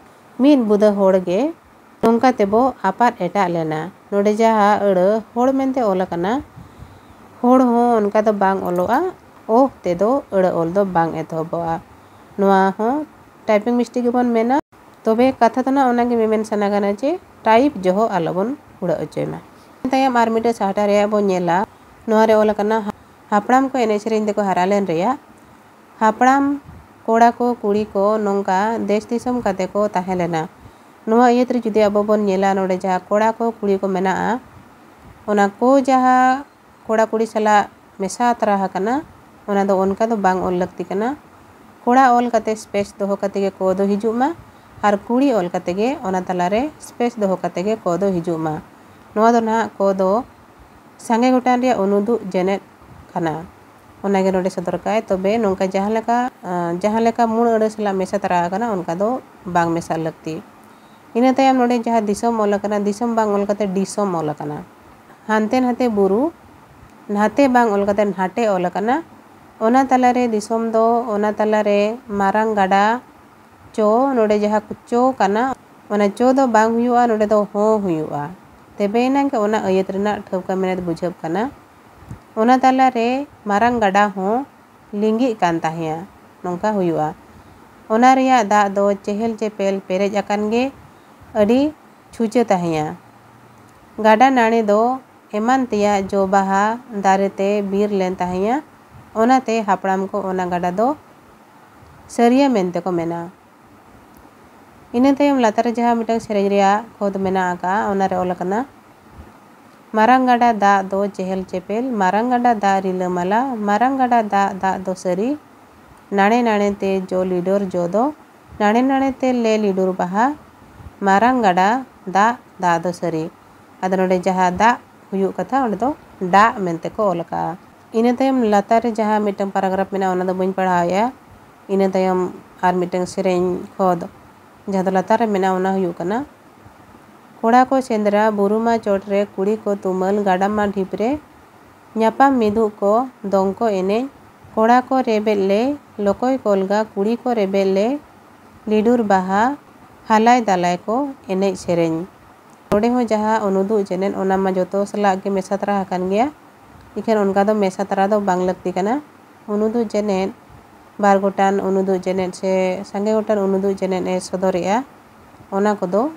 ᱢᱤᱫ ᱵᱩᱫᱟᱹ ᱦᱚᱲ ᱜᱮ ᱱᱚᱝᱠᱟ ᱛᱮᱵᱚ ᱟᱯᱟᱫ ᱮᱴᱟᱜ ᱞᱮᱱᱟ᱾ ᱱᱚᱰᱮ ᱡᱟᱦᱟᱸ ᱟᱹᱲᱟᱹ ᱦᱚᱲ ᱢᱮᱱᱛᱮ ᱚᱞ ᱟᱠᱟᱱᱟ, ᱦᱚᱲ ᱦᱚᱸ ᱚᱱᱠᱟ ᱫᱚ ᱵᱟᱝ ᱚᱞᱚᱜᱼᱟ, ᱚᱦ ᱛᱮᱫᱚ ᱟᱹᱲᱟᱹ ᱚᱞ ᱫᱚ ᱵᱟᱝ ᱮᱛᱚᱦᱚᱵᱚᱜᱼᱟ᱾ ᱱᱚᱣᱟ ᱦᱚᱸ ᱴᱟᱭᱯᱤᱝ ᱢᱤᱥᱴᱮᱠ ᱜᱮᱵᱚᱱ ᱢᱮᱱᱟ᱾ ᱛᱚᱵᱮ ᱠᱟᱛᱷᱟ ᱫᱚ ᱱᱟᱜ ᱚᱱᱟᱜᱮ ᱢᱮᱢᱮᱱ ᱥᱟᱱᱟ ᱠᱟᱱᱟ ᱡᱮ ᱴᱟᱭᱤᱯ ᱡᱚᱦᱚᱜ ᱟᱞᱚᱵᱚᱱ ᱦᱩᱲᱟᱹᱜ ᱦᱚᱪᱚᱭ ᱢᱟ᱾ ᱤᱱᱟᱹ ᱛᱟᱭᱚᱢ ᱟᱨ ᱢᱤᱫᱴᱮᱱ ᱥᱟᱦᱴᱟ ᱨᱮᱭᱟᱜ ᱵᱚᱱ ᱧᱮᱞᱟ᱾ ᱱᱚᱣᱟ ᱨᱮ ᱚᱞ ᱟᱠᱟᱱᱟ, ᱦᱟᱯᱲᱟᱢ ᱠᱚ ᱮᱱᱮᱡ ᱥᱮᱨᱮᱧ ᱛᱮᱠᱚ ᱦᱟᱨᱟ ᱞᱮᱱ ᱨᱮᱭᱟᱜ᱾ ᱦᱟᱯᱲᱟᱢ ᱠᱚᱲᱟ ᱠᱚ ᱠᱩᱲᱤ ᱠᱚ ᱱᱚᱝᱠᱟ ᱫᱮᱥ ᱫᱤᱥᱚᱢ ᱠᱟᱛᱮ ᱠᱚ ᱛᱟᱦᱮᱸ ᱞᱮᱱᱟ᱾ ᱱᱚᱣᱟ ᱤᱭᱟᱹᱛ ᱨᱮ ᱡᱩᱫᱤ ᱟᱵᱚ ᱵᱚᱱ ᱧᱮᱞᱟ, ᱱᱚᱰᱮ ᱡᱟᱦᱟᱸ ᱠᱚᱲᱟ ᱠᱚ ᱠᱩᱲᱤ ᱠᱚ ᱢᱮᱱᱟᱜᱼᱟ, ᱚᱱᱟ ᱠᱚ ᱡᱟᱦᱟᱸ ᱠᱚᱲᱟ ᱠᱩᱲᱤ ᱥᱟᱞᱟᱜ ᱢᱮᱥᱟ ᱛᱚᱨᱟ ᱟᱠᱟᱱᱟ, ᱚᱱᱟ ᱫᱚ ᱚᱱᱠᱟ ᱫᱚ ᱵᱟᱝ ᱚᱞ ᱞᱟᱹᱠᱛᱤ ᱠᱟᱱᱟ᱾ ᱠᱚᱲᱟ ᱚᱞ ᱠᱟᱛᱮ ᱥᱯᱮᱥ ᱫᱚᱦᱚ ᱠᱟᱛᱮ ᱜᱮ ᱠᱚ ᱫᱚ ᱦᱤᱡᱩᱜ ᱢᱟ, ᱟᱨ ᱠᱩᱲᱤ ᱚᱞ ᱠᱟᱛᱮ ᱜᱮ ᱚᱱᱟ ᱛᱟᱞᱟᱨᱮ ᱥᱯᱮᱥ ᱫᱚᱦᱚ ᱠᱟᱛᱮ ᱜᱮ ᱠᱚ ᱫᱚ ᱦᱤᱡᱩᱜ ᱢᱟ᱾ ᱱᱚᱣᱟ ᱫᱚ ᱱᱟᱦᱟᱜ ᱠᱚ ᱫᱚ ᱥᱟᱸᱜᱮ ᱜᱚᱴᱟᱱ ᱨᱮᱭᱟᱜ ᱩᱱᱩᱫᱩᱜ ᱡᱮᱱᱮᱫ ᱠᱟᱱᱟ, ᱚᱱᱟᱜᱮ ᱱᱚᱰᱮ ᱥᱚᱫᱚᱨ ᱠᱟᱜᱼᱟᱭ᱾ ᱛᱚᱵᱮ ᱱᱚᱝᱠᱟ ᱡᱟᱦᱟᱸ ᱞᱮᱠᱟ, ᱟᱸ, ᱡᱟᱦᱟᱸ ᱞᱮᱠᱟ ᱢᱩᱬ ᱟᱹᱲᱟᱹ ᱥᱟᱞᱟᱜ ᱢᱮᱥᱟ ᱛᱚᱨᱟ ᱟᱠᱟᱱᱟ, ᱚᱱᱠᱟ ᱫᱚ ᱵᱟᱝ ᱢᱮᱥᱟᱜ ᱞᱟᱹᱠᱛᱤ᱾ ᱤᱱᱟᱹ ᱛᱟᱭᱚᱢ ᱱᱚᱰᱮ ᱡᱟᱦᱟᱸ ᱫᱤᱥᱚᱢ ᱚᱞ ᱟᱠᱟᱱᱟ, ᱫᱤᱥᱚᱢ ᱵᱟᱝ ᱚᱞ ᱠᱟᱛᱮ ᱰᱤᱥᱚᱢ ᱚᱞ ᱟᱠᱟᱱᱟ᱾ ᱦᱟᱱᱛᱮ ᱱᱟᱛᱮ ᱵᱩᱨᱩ, ᱱᱟᱛᱮ ᱵᱟᱝ ᱚᱞ ᱠᱟᱛᱮ ᱱᱟᱴᱮ ᱚᱞ ᱟᱠᱟᱱᱟ᱾ ᱚᱱᱟ ᱛᱟᱞᱟᱨᱮ ᱫᱤᱥᱚᱢ ᱫᱚ, ᱚᱱᱟ ᱛᱟᱞᱟᱨᱮ ᱢᱟᱨᱟᱝ ᱜᱟᱰᱟ, ᱪᱚ, ᱱᱚᱰᱮ ᱡᱟᱦᱟᱸ ᱠᱚ ᱪᱚ ᱠᱟᱱᱟ, ᱚᱱᱟ ᱪᱚ ᱫᱚ ᱵᱟᱝ ᱦᱩᱭᱩᱜᱼᱟ, ᱱᱚᱰᱮ ᱫᱚ ᱦᱚᱸ ᱦᱩᱭᱩᱜᱼᱟ᱾ ᱛᱚᱵᱮ ᱮᱱᱟᱝ ᱜᱮ ᱚᱱᱟ ᱟᱹᱭᱟᱹᱛ ᱨᱮᱱᱟᱜ ᱴᱷᱟᱹᱣᱠᱟᱹ ᱢᱮᱱᱮᱛ ᱵᱩᱡᱷᱟᱹᱜ ᱠᱟᱱᱟ᱾ ᱚᱱᱟ ᱛᱟᱞᱟᱨᱮ ᱢᱟᱨᱟᱝ ᱜᱟᱰᱟ ᱦᱚᱸ ᱞᱤᱸᱜᱤᱜ ᱠᱟᱱ ᱛᱟᱦᱮᱸᱜᱼᱟ, ᱱᱚᱝᱠᱟ ᱦᱩᱭᱩᱜᱼᱟ᱾ ᱚᱱᱟ ᱨᱮᱭᱟᱜ ᱫᱟᱜ ᱫᱚ ᱪᱮᱦᱮᱞ ᱪᱮᱯᱮᱞ ᱯᱮᱨᱮᱡ ᱟᱠᱟᱱ ᱜᱮ ᱟᱹᱰᱤ ᱪᱷᱩᱪᱟᱹ ᱛᱟᱦᱮᱸᱜᱼᱟ᱾ ᱜᱟᱰᱟ ᱱᱟᱹᱲᱤ ᱫᱚ ᱮᱢᱟᱱ ᱛᱮᱭᱟᱜ ᱡᱚ ᱵᱟᱦᱟ ᱫᱟᱨᱮ ᱛᱮ ᱵᱤᱨ ᱞᱮᱱ ᱛᱟᱦᱮᱸᱜᱼᱟ᱾ ᱚᱱᱟᱛᱮ ᱦᱟᱯᱲᱟᱢ ᱠᱚ ᱚᱱᱟ ᱜᱟᱰᱟ ᱫᱚ ᱥᱟᱹᱨᱤᱭᱟ ᱢᱮᱱᱛᱮ ᱠᱚ ᱢᱮᱱᱟ᱾ ᱤᱱᱟᱹ ᱛᱟᱭᱚᱢ ᱞᱟᱛᱟᱨ ᱨᱮ ᱡᱟᱦᱟᱸ ᱢᱤᱫᱴᱟᱝ ᱥᱮᱨᱮᱧ ᱨᱮᱭᱟᱜ ᱠᱷᱚᱛ ᱢᱮᱱᱟᱜ ᱟᱠᱟᱫᱼᱟ, ᱚᱱᱟᱨᱮ ᱚᱞ ᱟᱠᱟᱱᱟ, ᱢᱟᱨᱟᱝ ᱜᱟᱰᱟ ᱫᱟᱜ ᱫᱚ ᱪᱮᱦᱮᱞ ᱪᱮᱯᱮᱞ, ᱢᱟᱨᱟᱝ ᱜᱟᱰᱟ ᱫᱟᱜ ᱨᱤᱞᱟᱹᱢᱟᱞᱟ, ᱢᱟᱨᱟᱝ ᱜᱟᱰᱟ ᱫᱟᱜ, ᱫᱟᱜ ᱫᱚ ᱥᱟᱹᱨᱤ, ᱱᱟᱲᱮ ᱱᱟᱲᱮ ᱛᱮ ᱡᱚ ᱞᱤᱰᱚᱨ ᱡᱚ ᱫᱚ, ᱱᱟᱲᱮ ᱱᱟᱲᱮ ᱛᱮ ᱞᱮ ᱞᱤᱰᱩᱨ ᱵᱟᱦᱟ, ᱢᱟᱨᱟᱝ ᱜᱟᱰᱟ ᱫᱟᱜ, ᱫᱟᱜ ᱫᱚ ᱥᱟᱹᱨᱤ᱾ ᱟᱫᱚ ᱱᱚᱰᱮ ᱡᱟᱦᱟᱸ ᱫᱟᱜ ᱦᱩᱭᱩᱜ ᱠᱟᱛᱷᱟ, ᱚᱸᱰᱮ ᱫᱚ ᱰᱟᱜ ᱢᱮᱱᱛᱮ ᱠᱚ ᱚᱞ ᱟᱠᱟᱜᱼᱟ᱾ ᱤᱱᱟᱹ ᱛᱟᱭᱚᱢ ᱞᱟᱛᱟᱨ ᱨᱮ ᱡᱟᱦᱟᱸ ᱢᱤᱫᱴᱟᱝ paragraph ᱢᱮᱱᱟᱜᱼᱟ, ᱚᱱᱟ ᱫᱚ ᱵᱟᱹᱧ ᱯᱟᱲᱦᱟᱣᱮᱫᱼᱟ᱾ ᱤᱱᱟᱹ ᱛᱟᱭᱚᱢ ᱟᱨ ᱢᱤᱫᱴᱟᱝ ᱥᱮᱨᱮᱧ ᱠᱷᱚᱫ, ᱡᱟᱦᱟᱸ ᱫᱚ ᱞᱟᱛᱟᱨ ᱨᱮ ᱢᱮᱱᱟᱜᱼᱟ, ᱚᱱᱟ ᱦᱩᱭᱩᱜ ᱠᱟᱱᱟ, ᱠᱚᱲᱟ ᱠᱚ ᱥᱮᱸᱫᱽᱨᱟ, ᱵᱩᱨᱩ ᱢᱟ ᱪᱚᱴ ᱨᱮ, ᱠᱩᱲᱤ ᱠᱚ ᱛᱩᱢᱟᱹᱞ, ᱜᱟᱰᱟ ᱢᱟ ᱰᱷᱤᱯ ᱨᱮ, ᱧᱟᱯᱟᱢ ᱢᱤᱫᱩᱜ ᱠᱚ, ᱫᱚᱝ ᱠᱚ ᱮᱱᱮᱡ, ᱠᱚᱲᱟ ᱠᱚ ᱨᱮᱵᱮᱫ ᱞᱮ, ᱞᱚᱠᱚᱭ ᱠᱚᱞᱜᱟ, ᱠᱩᱲᱤ ᱠᱚ ᱨᱮᱵᱮᱫ ᱞᱮ, ᱞᱤᱰᱩᱨ ᱵᱟᱦᱟ, ᱦᱟᱞᱟᱭ ᱫᱟᱞᱟᱭ ᱠᱚ ᱮᱱᱮᱡ ᱥᱮᱨᱮᱧ᱾ ᱱᱚᱰᱮ ᱦᱚᱸ ᱡᱟᱦᱟᱸ ᱩᱱᱩᱫᱩᱜ ᱡᱮᱱᱮᱫ, ᱚᱱᱟ ᱢᱟ ᱡᱚᱛᱚ ᱥᱟᱞᱟᱜ ᱜᱮ ᱢᱮᱥᱟ ᱛᱟᱨᱟ ᱟᱠᱟᱱ ᱜᱮᱭᱟ, ᱤᱠᱷᱟᱹᱱ ᱚᱱᱠᱟ ᱫᱚ ᱢᱮᱥᱟ ᱛᱟᱨᱟ ᱫᱚ ᱵᱟᱝ ᱞᱟᱹᱠᱛᱤ ᱠᱟᱱᱟ᱾ ᱩᱱᱩᱫᱩᱜ ᱡᱮᱱᱮᱫ, ᱵᱟᱨ ᱜᱚᱴᱟᱝ ᱩᱱᱩᱫᱩᱜ ᱡᱮᱱᱮᱫ ᱥᱮ ᱥᱟᱸᱜᱮ ᱜᱚᱴᱟᱝ ᱩᱱᱩᱫᱩᱜ ᱡᱮᱱᱮᱫ ᱮ ᱥᱚᱫᱚᱨᱮᱜᱼᱟ, ᱚᱱᱟ ᱠᱚᱫᱚ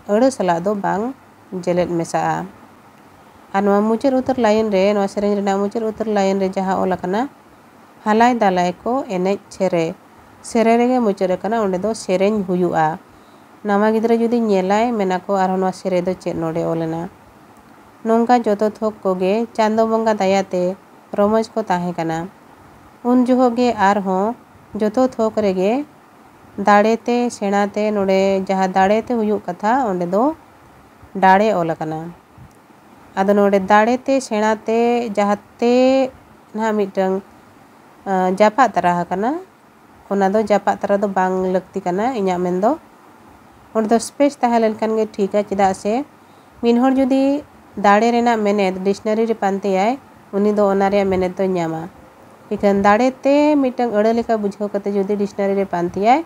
ᱟᱹᱲᱟᱹ ᱥᱟᱞᱟᱜ ᱫᱚ ᱵᱟᱝ ᱡᱮᱞᱮᱫ ᱢᱮᱥᱟᱜᱼᱟ᱾ ᱟᱨ ᱱᱚᱣᱟ ᱢᱩᱪᱟᱹᱫ ᱩᱛᱟᱹᱨ line ᱨᱮ, ᱱᱚᱣᱟ ᱥᱮᱨᱮᱧ ᱨᱮᱱᱟᱜ ᱢᱩᱪᱟᱹᱫ ᱩᱛᱟᱹᱨ line ᱨᱮ ᱡᱟᱦᱟᱸ ᱚᱞ ᱟᱠᱟᱱᱟ, ᱦᱟᱞᱟᱭ ᱫᱟᱞᱟᱭ ᱠᱚ ᱮᱱᱮᱡ ᱥᱮᱨᱮ, ᱥᱮᱨᱮ ᱨᱮᱜᱮ ᱢᱩᱪᱟᱹᱫ ᱟᱠᱟᱱᱟ, ᱚᱸᱰᱮ ᱫᱚ ᱥᱮᱨᱮᱧ ᱦᱩᱭᱩᱜᱼᱟ᱾ ᱱᱟᱣᱟ ᱜᱤᱫᱽᱨᱟᱹ ᱡᱩᱫᱤ ᱧᱮᱞᱟᱭ, ᱢᱮᱱᱟᱠᱚ, "ᱟᱨᱦᱚᱸ ᱱᱚᱣᱟ ᱥᱮᱨᱮᱧ ᱫᱚ ᱪᱮᱫ ᱱᱚᱰᱮ ᱚᱞ ᱮᱱᱟ?" ᱱᱚᱝᱠᱟ ᱡᱚᱛᱚ ᱛᱷᱚᱠ ᱠᱚᱜᱮ ᱪᱟᱸᱫᱚ ᱵᱚᱸᱜᱟ ᱫᱟᱭᱟᱛᱮ ᱨᱚᱢᱚᱡᱽ ᱠᱚ ᱛᱟᱦᱮᱸ ᱠᱟᱱᱟ᱾ ᱩᱱ ᱡᱚᱦᱚᱜ ᱜᱮ ᱟᱨᱦᱚᱸ ᱡᱚᱛᱚ ᱛᱷᱚᱠ ᱨᱮᱜᱮ ᱫᱟᱲᱮ ᱛᱮ, ᱥᱮᱬᱟ ᱛᱮ, ᱱᱚᱰᱮ ᱡᱟᱦᱟᱸ ᱫᱟᱲᱮ ᱛᱮ ᱦᱩᱭᱩᱜ ᱠᱟᱛᱷᱟ, ᱚᱸᱰᱮ ᱫᱚ ᱰᱟᱲᱮ ᱚᱞ ᱟᱠᱟᱱᱟ᱾ ᱟᱫᱚ ᱱᱚᱰᱮ ᱫᱟᱲᱮ ᱛᱮ, ᱥᱮᱬᱟ ᱛᱮ, ᱡᱟᱦᱟᱸ ᱛᱮ ᱱᱟᱦᱟᱜ ᱢᱤᱫᱴᱟᱝ, ᱟᱸ, ᱡᱟᱯᱟᱜ ᱛᱟᱨᱟ ᱟᱠᱟᱱᱟ, ᱚᱱᱟ ᱫᱚ ᱡᱟᱯᱟᱜ ᱛᱟᱨᱟ ᱫᱚ ᱵᱟᱝ ᱞᱟᱹᱠᱛᱤ ᱠᱟᱱᱟ ᱤᱧᱟᱹᱜ ᱢᱮᱱ ᱫᱚ᱾ ᱚᱸᱰᱮ ᱫᱚ space ᱛᱟᱦᱮᱸ ᱞᱮᱱᱠᱷᱟᱱ ᱜᱮ ᱴᱷᱤᱠᱟ, ᱪᱮᱫᱟᱜ ᱥᱮ ᱢᱤᱫ ᱦᱚᱲ ᱡᱩᱫᱤ ᱫᱟᱲᱮ ᱨᱮᱱᱟᱜ ᱢᱮᱱᱮᱛ dictionary ᱨᱮ ᱯᱟᱱᱛᱮᱭᱟᱭ, ᱩᱱᱤ ᱫᱚ ᱚᱱᱟ ᱨᱮᱭᱟᱜ ᱢᱮᱱᱮᱛ ᱫᱚᱭ ᱧᱟᱢᱟ᱾ ᱤᱠᱷᱟᱹᱱ ᱫᱟᱲᱮ ᱛᱮ ᱢᱤᱫᱴᱟᱝ ᱟᱹᱲᱟᱹ ᱞᱮᱠᱟ ᱵᱩᱡᱷᱟᱹᱣ ᱠᱟᱛᱮ ᱡᱩᱫᱤ dictionary ᱨᱮ ᱯᱟᱱᱛᱮᱭᱟᱭ,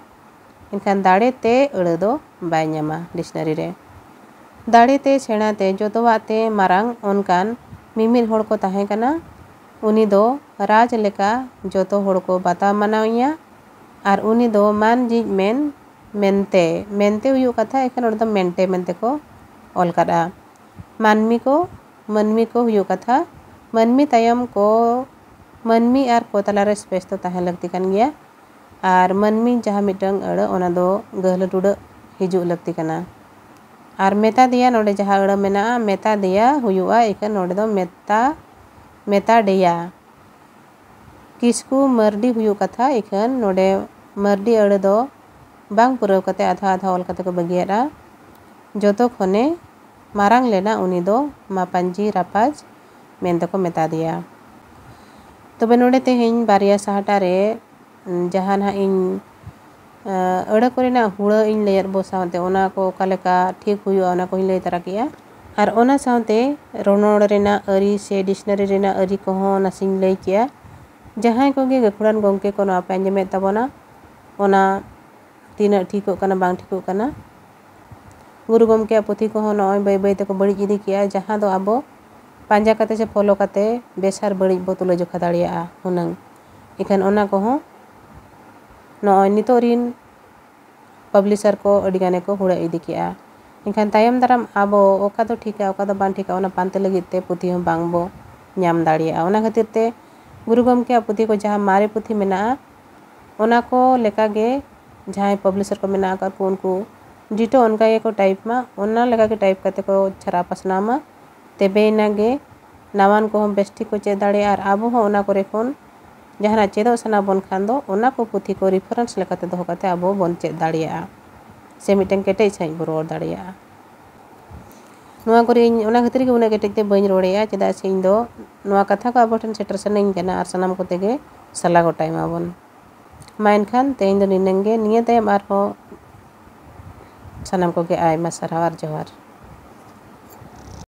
ᱮᱱᱠᱷᱟᱱ ᱫᱟᱲᱮ ᱛᱮ ᱟᱹᱲᱟᱹ ᱫᱚ ᱵᱟᱭ ᱧᱟᱢᱟ dictionary ᱨᱮ᱾ ᱫᱟᱲᱮ ᱛᱮ, ᱥᱮᱬᱟ ᱛᱮ, ᱡᱚᱛᱚᱣᱟᱜ ᱛᱮ ᱢᱟᱨᱟᱝ ᱚᱱᱠᱟᱱ ᱢᱤᱢᱤᱫ ᱦᱚᱲ ᱠᱚ ᱛᱟᱦᱮᱸ ᱠᱟᱱᱟ᱾ ᱩᱱᱤ ᱫᱚ ᱨᱟᱡᱽ ᱞᱮᱠᱟ ᱡᱚᱛᱚ ᱦᱚᱲ ᱠᱚ ᱵᱟᱛᱟᱣ ᱢᱟᱱᱟᱣ ᱮᱭᱟ᱾ ᱟᱨ ᱩᱱᱤ ᱫᱚ ᱢᱟᱱ ᱡᱤᱡ ᱢᱮᱱ ᱢᱮᱱᱛᱮ, ᱢᱮᱱᱛᱮ ᱦᱩᱭᱩᱜ ᱠᱟᱛᱷᱟ, ᱮᱱᱠᱷᱟᱱ ᱚᱸᱰᱮ ᱫᱚ ᱢᱮᱱᱴᱮ ᱢᱮᱱᱛᱮ ᱠᱚ ᱚᱞ ᱠᱟᱫᱼᱟ᱾ ᱢᱟᱹᱱᱢᱤ ᱠᱚ, ᱢᱟᱹᱱᱢᱤ ᱠᱚ ᱦᱩᱭᱩᱜ ᱠᱟᱛᱷᱟ, ᱢᱟᱹᱱᱢᱤ ᱛᱟᱭᱚᱢ ᱠᱚ, ᱢᱟᱹᱱᱢᱤ ᱟᱨ ᱠᱚ ᱛᱟᱞᱟᱨᱮ space ᱫᱚ ᱛᱟᱦᱮᱸ ᱞᱟᱹᱠᱛᱤ ᱠᱟᱱ ᱜᱮᱭᱟ᱾ ᱟᱨ ᱢᱟᱹᱱᱢᱤ ᱡᱟᱦᱟᱸ ᱢᱤᱫᱴᱟᱝ ᱟᱹᱲᱟᱹ, ᱚᱱᱟ ᱫᱚ ᱜᱟᱹᱦᱞᱟᱹ ᱴᱩᱰᱟᱹᱜ ᱦᱤᱡᱩᱜ ᱞᱟᱹᱠᱛᱤ ᱠᱟᱱᱟ᱾ ᱟᱨ ᱢᱮᱛᱟ ᱫᱮᱭᱟ, ᱱᱚᱰᱮ ᱡᱟᱦᱟᱸ ᱟᱹᱲᱟᱹ ᱢᱮᱱᱟᱜᱼᱟ, ᱢᱮᱛᱟ ᱫᱮᱭᱟ ᱦᱩᱭᱩᱜᱼᱟ, ᱤᱠᱷᱟᱹᱱ ᱱᱚᱰᱮ ᱫᱚ ᱢᱮᱛᱟ, ᱢᱮᱛᱟ ᱰᱮᱭᱟ᱾ ᱠᱤᱥᱠᱩ ᱢᱟᱹᱨᱰᱤ ᱦᱩᱭᱩᱜ ᱠᱟᱛᱷᱟ, ᱤᱠᱷᱟᱹᱱ ᱱᱚᱰᱮ ᱢᱟᱹᱨᱰᱤ ᱟᱹᱲᱟᱹ ᱫᱚ ᱵᱟᱝ ᱯᱩᱨᱟᱹᱣ ᱠᱟᱛᱮ ᱟᱫᱷᱟ ᱟᱫᱷᱟ ᱚᱞ ᱠᱟᱛᱮ ᱠᱚ ᱵᱟᱹᱜᱤᱭᱟᱫᱼᱟ᱾ ᱡᱚᱛᱚ ᱠᱷᱚᱱᱮ ᱢᱟᱨᱟᱝ ᱞᱮᱱᱟ ᱩᱱᱤ ᱫᱚ ᱢᱟᱯᱟᱧᱡᱤ ᱨᱟᱯᱟᱡᱽ ᱢᱮᱱᱛᱮ ᱠᱚ ᱢᱮᱛᱟ ᱫᱮᱭᱟ᱾ ᱛᱚᱵᱮ ᱱᱚᱰᱮ ᱛᱮᱦᱮᱧ ᱵᱟᱨᱭᱟ ᱥᱟᱦᱴᱟ ᱨᱮ, ᱩᱸ, ᱡᱟᱦᱟᱸ ᱱᱟᱦᱟᱜ ᱤᱧ, ᱟᱸ, ᱟᱹᱲᱟᱹ ᱠᱚᱨᱮᱱᱟᱜ ᱦᱩᱲᱟᱹ ᱤᱧ ᱞᱟᱹᱭᱟᱫ ᱵᱚ ᱥᱟᱶᱛᱮ ᱚᱱᱟ ᱠᱚ ᱚᱠᱟ ᱞᱮᱠᱟ ᱴᱷᱤᱠ ᱦᱩᱭᱩᱜᱼᱟ, ᱚᱱᱟ ᱠᱚᱧ ᱞᱟᱹᱭ ᱛᱟᱨᱟ ᱠᱮᱜᱼᱟ᱾ ᱟᱨ ᱚᱱᱟ ᱥᱟᱶᱛᱮ ᱨᱚᱱᱚᱲ ᱨᱮᱱᱟᱜ ᱟᱹᱨᱤ ᱥᱮ ᱰᱤᱠᱥᱱᱟᱨᱤ ᱨᱮᱱᱟᱜ ᱟᱹᱨᱤ ᱠᱚᱦᱚᱸ ᱱᱟᱥᱮᱧ ᱞᱟᱹᱭ ᱠᱮᱜᱼᱟ᱾ ᱡᱟᱦᱟᱸᱭ ᱠᱚᱜᱮ ᱜᱟᱹᱠᱷᱩᱲᱟᱱ ᱜᱚᱢᱠᱮ ᱠᱚ ᱱᱚᱣᱟ ᱯᱮ ᱟᱸᱡᱚᱢᱮᱫ ᱛᱟᱵᱚᱱᱟ, ᱚᱱᱟ ᱛᱤᱱᱟᱹᱜ ᱴᱷᱤᱠᱚᱜ ᱠᱟᱱᱟ ᱵᱟᱝ ᱴᱷᱤᱠᱚᱜ ᱠᱟᱱᱟ, ᱜᱩᱨᱩ ᱜᱚᱢᱠᱮᱭᱟᱜ ᱯᱩᱛᱷᱤ ᱠᱚᱦᱚᱸ ᱱᱚᱜᱼᱚᱭ ᱵᱟᱹᱭ ᱵᱟᱹᱭ ᱛᱮᱠᱚ ᱵᱟᱹᱲᱤᱡ ᱤᱫᱤ ᱠᱮᱜᱼᱟ, ᱡᱟᱦᱟᱸ ᱫᱚ ᱟᱵᱚ ᱯᱟᱸᱡᱟ ᱠᱟᱛᱮ ᱥᱮ ᱯᱷᱚᱞᱳ ᱠᱟᱛᱮ ᱵᱮᱥ ᱟᱨ ᱵᱟᱹᱲᱤᱡ ᱵᱚ ᱛᱩᱞᱟᱹ ᱡᱚᱠᱷᱟ ᱫᱟᱲᱮᱭᱟᱜᱼᱟ ᱦᱩᱱᱟᱹᱝ᱾ ᱤᱠᱷᱟᱹᱱ ᱚᱱᱟ ᱠᱚᱦᱚᱸ ᱱᱚᱜᱼᱚᱭ ᱱᱤᱛᱚᱜ ᱨᱤᱱ ᱯᱟᱵᱽᱞᱤᱥᱟᱨ ᱠᱚ ᱟᱹᱰᱤ ᱜᱟᱱ ᱜᱮᱠᱚ ᱦᱩᱲᱟᱹ ᱤᱫᱤ ᱠᱮᱜᱼᱟ᱾ ᱮᱱᱠᱷᱟᱱ ᱛᱟᱭᱚᱢ ᱫᱟᱨᱟᱢ ᱟᱵᱚ ᱚᱠᱟ ᱫᱚ ᱴᱷᱤᱠᱟ, ᱚᱠᱟ ᱫᱚ ᱵᱟᱝ ᱴᱷᱤᱠᱟ, ᱚᱱᱟ ᱯᱟᱱᱛᱮ ᱞᱟᱹᱜᱤᱫ ᱛᱮ ᱯᱩᱛᱷᱤ ᱦᱚᱸ ᱵᱟᱝ ᱵᱚ ᱧᱟᱢ ᱫᱟᱲᱮᱭᱟᱜᱼᱟ᱾ ᱚᱱᱟ ᱠᱷᱟᱹᱛᱤᱨ ᱛᱮ ᱜᱩᱨᱩ ᱜᱚᱢᱠᱮᱭᱟᱜ ᱯᱩᱛᱷᱤ ᱠᱚ ᱡᱟᱦᱟᱸ ᱢᱟᱨᱮ ᱯᱩᱛᱷᱤ ᱢᱮᱱᱟᱜᱼᱟ, ᱚᱱᱟ ᱠᱚ ᱞᱮᱠᱟᱜᱮ ᱡᱟᱦᱟᱸᱭ ᱯᱟᱵᱽᱞᱤᱥᱟᱨ ᱠᱚ ᱢᱮᱱᱟᱜ ᱟᱠᱟᱫ ᱠᱚ, ᱩᱱᱠᱩ ᱰᱤᱴᱳ ᱚᱱᱠᱟ ᱜᱮᱠᱚ ᱴᱟᱭᱤᱯ ᱢᱟ, ᱚᱱᱟ ᱞᱮᱠᱟᱜᱮ ᱴᱟᱭᱤᱯ ᱠᱟᱛᱮ ᱠᱚ ᱪᱷᱟᱨᱟᱣ ᱯᱟᱥᱱᱟᱣ ᱢᱟ᱾ ᱛᱚᱵᱮᱭᱮᱱᱟ ᱜᱮ ᱱᱟᱣᱟᱱ ᱠᱚᱦᱚᱸ ᱵᱮᱥ ᱴᱷᱤᱠ ᱠᱚ ᱪᱮᱫ ᱫᱟᱲᱮᱭᱟᱜᱼᱟ ᱟᱨ ᱟᱵᱚ ᱦᱚᱸ ᱚᱱᱟ ᱠᱚᱨᱮ ᱠᱷᱚᱱ ᱡᱟᱦᱟᱱᱟᱜ ᱪᱮᱫᱚᱜ ᱥᱟᱱᱟ ᱵᱚᱱ ᱠᱷᱟᱱ ᱫᱚ ᱚᱱᱟ ᱠᱚ ᱯᱩᱛᱷᱤ ᱠᱚ ᱨᱮᱯᱷᱟᱨᱮᱱᱥ ᱞᱮᱠᱟᱛᱮ ᱫᱚᱦᱚ ᱠᱟᱛᱮ ᱟᱵᱚ ᱵᱚᱱ ᱪᱮᱫ ᱫᱟᱲᱮᱭᱟᱜᱼᱟ ᱥᱮ ᱢᱤᱫᱴᱮᱱ ᱠᱮᱴᱮᱡ ᱥᱟᱺᱦᱤᱡ ᱵᱚᱱ ᱨᱚᱲ ᱫᱟᱲᱮᱭᱟᱜᱼᱟ᱾ ᱱᱚᱣᱟ ᱠᱚᱨᱮ ᱤᱧ ᱚᱱᱟ ᱠᱷᱟᱹᱛᱤᱨ ᱜᱮ ᱩᱱᱟᱹᱜ ᱠᱮᱴᱮᱡ ᱛᱮ ᱵᱟᱹᱧ ᱨᱚᱲᱮᱜᱼᱟ, ᱪᱮᱫᱟᱜ ᱥᱮ ᱤᱧ ᱫᱚ ᱱᱚᱣᱟ ᱠᱟᱛᱷᱟ ᱠᱚ ᱟᱵᱚ ᱴᱷᱮᱱ ᱥᱮᱴᱮᱨ ᱥᱟᱱᱟᱧ ᱠᱟᱱᱟ ᱟᱨ ᱥᱟᱱᱟᱢ ᱠᱚᱛᱮ ᱜᱮ ᱥᱟᱞᱟ ᱜᱚᱴᱟᱭ ᱢᱟᱵᱚᱱ᱾ ᱢᱟ ᱮᱱᱠᱷᱟᱱ ᱛᱮᱦᱮᱧ ᱫᱚ ᱱᱤᱱᱟᱹᱝ ᱜᱮ, ᱱᱤᱭᱟᱹ ᱛᱟᱭᱚᱢ ᱟᱨᱦᱚᱸ ᱥᱟᱱᱟᱢ ᱠᱚᱜᱮ ᱟᱭᱢᱟ ᱥᱟᱨᱦᱟᱣ ᱟᱨ ᱡᱚᱦᱟᱨ᱾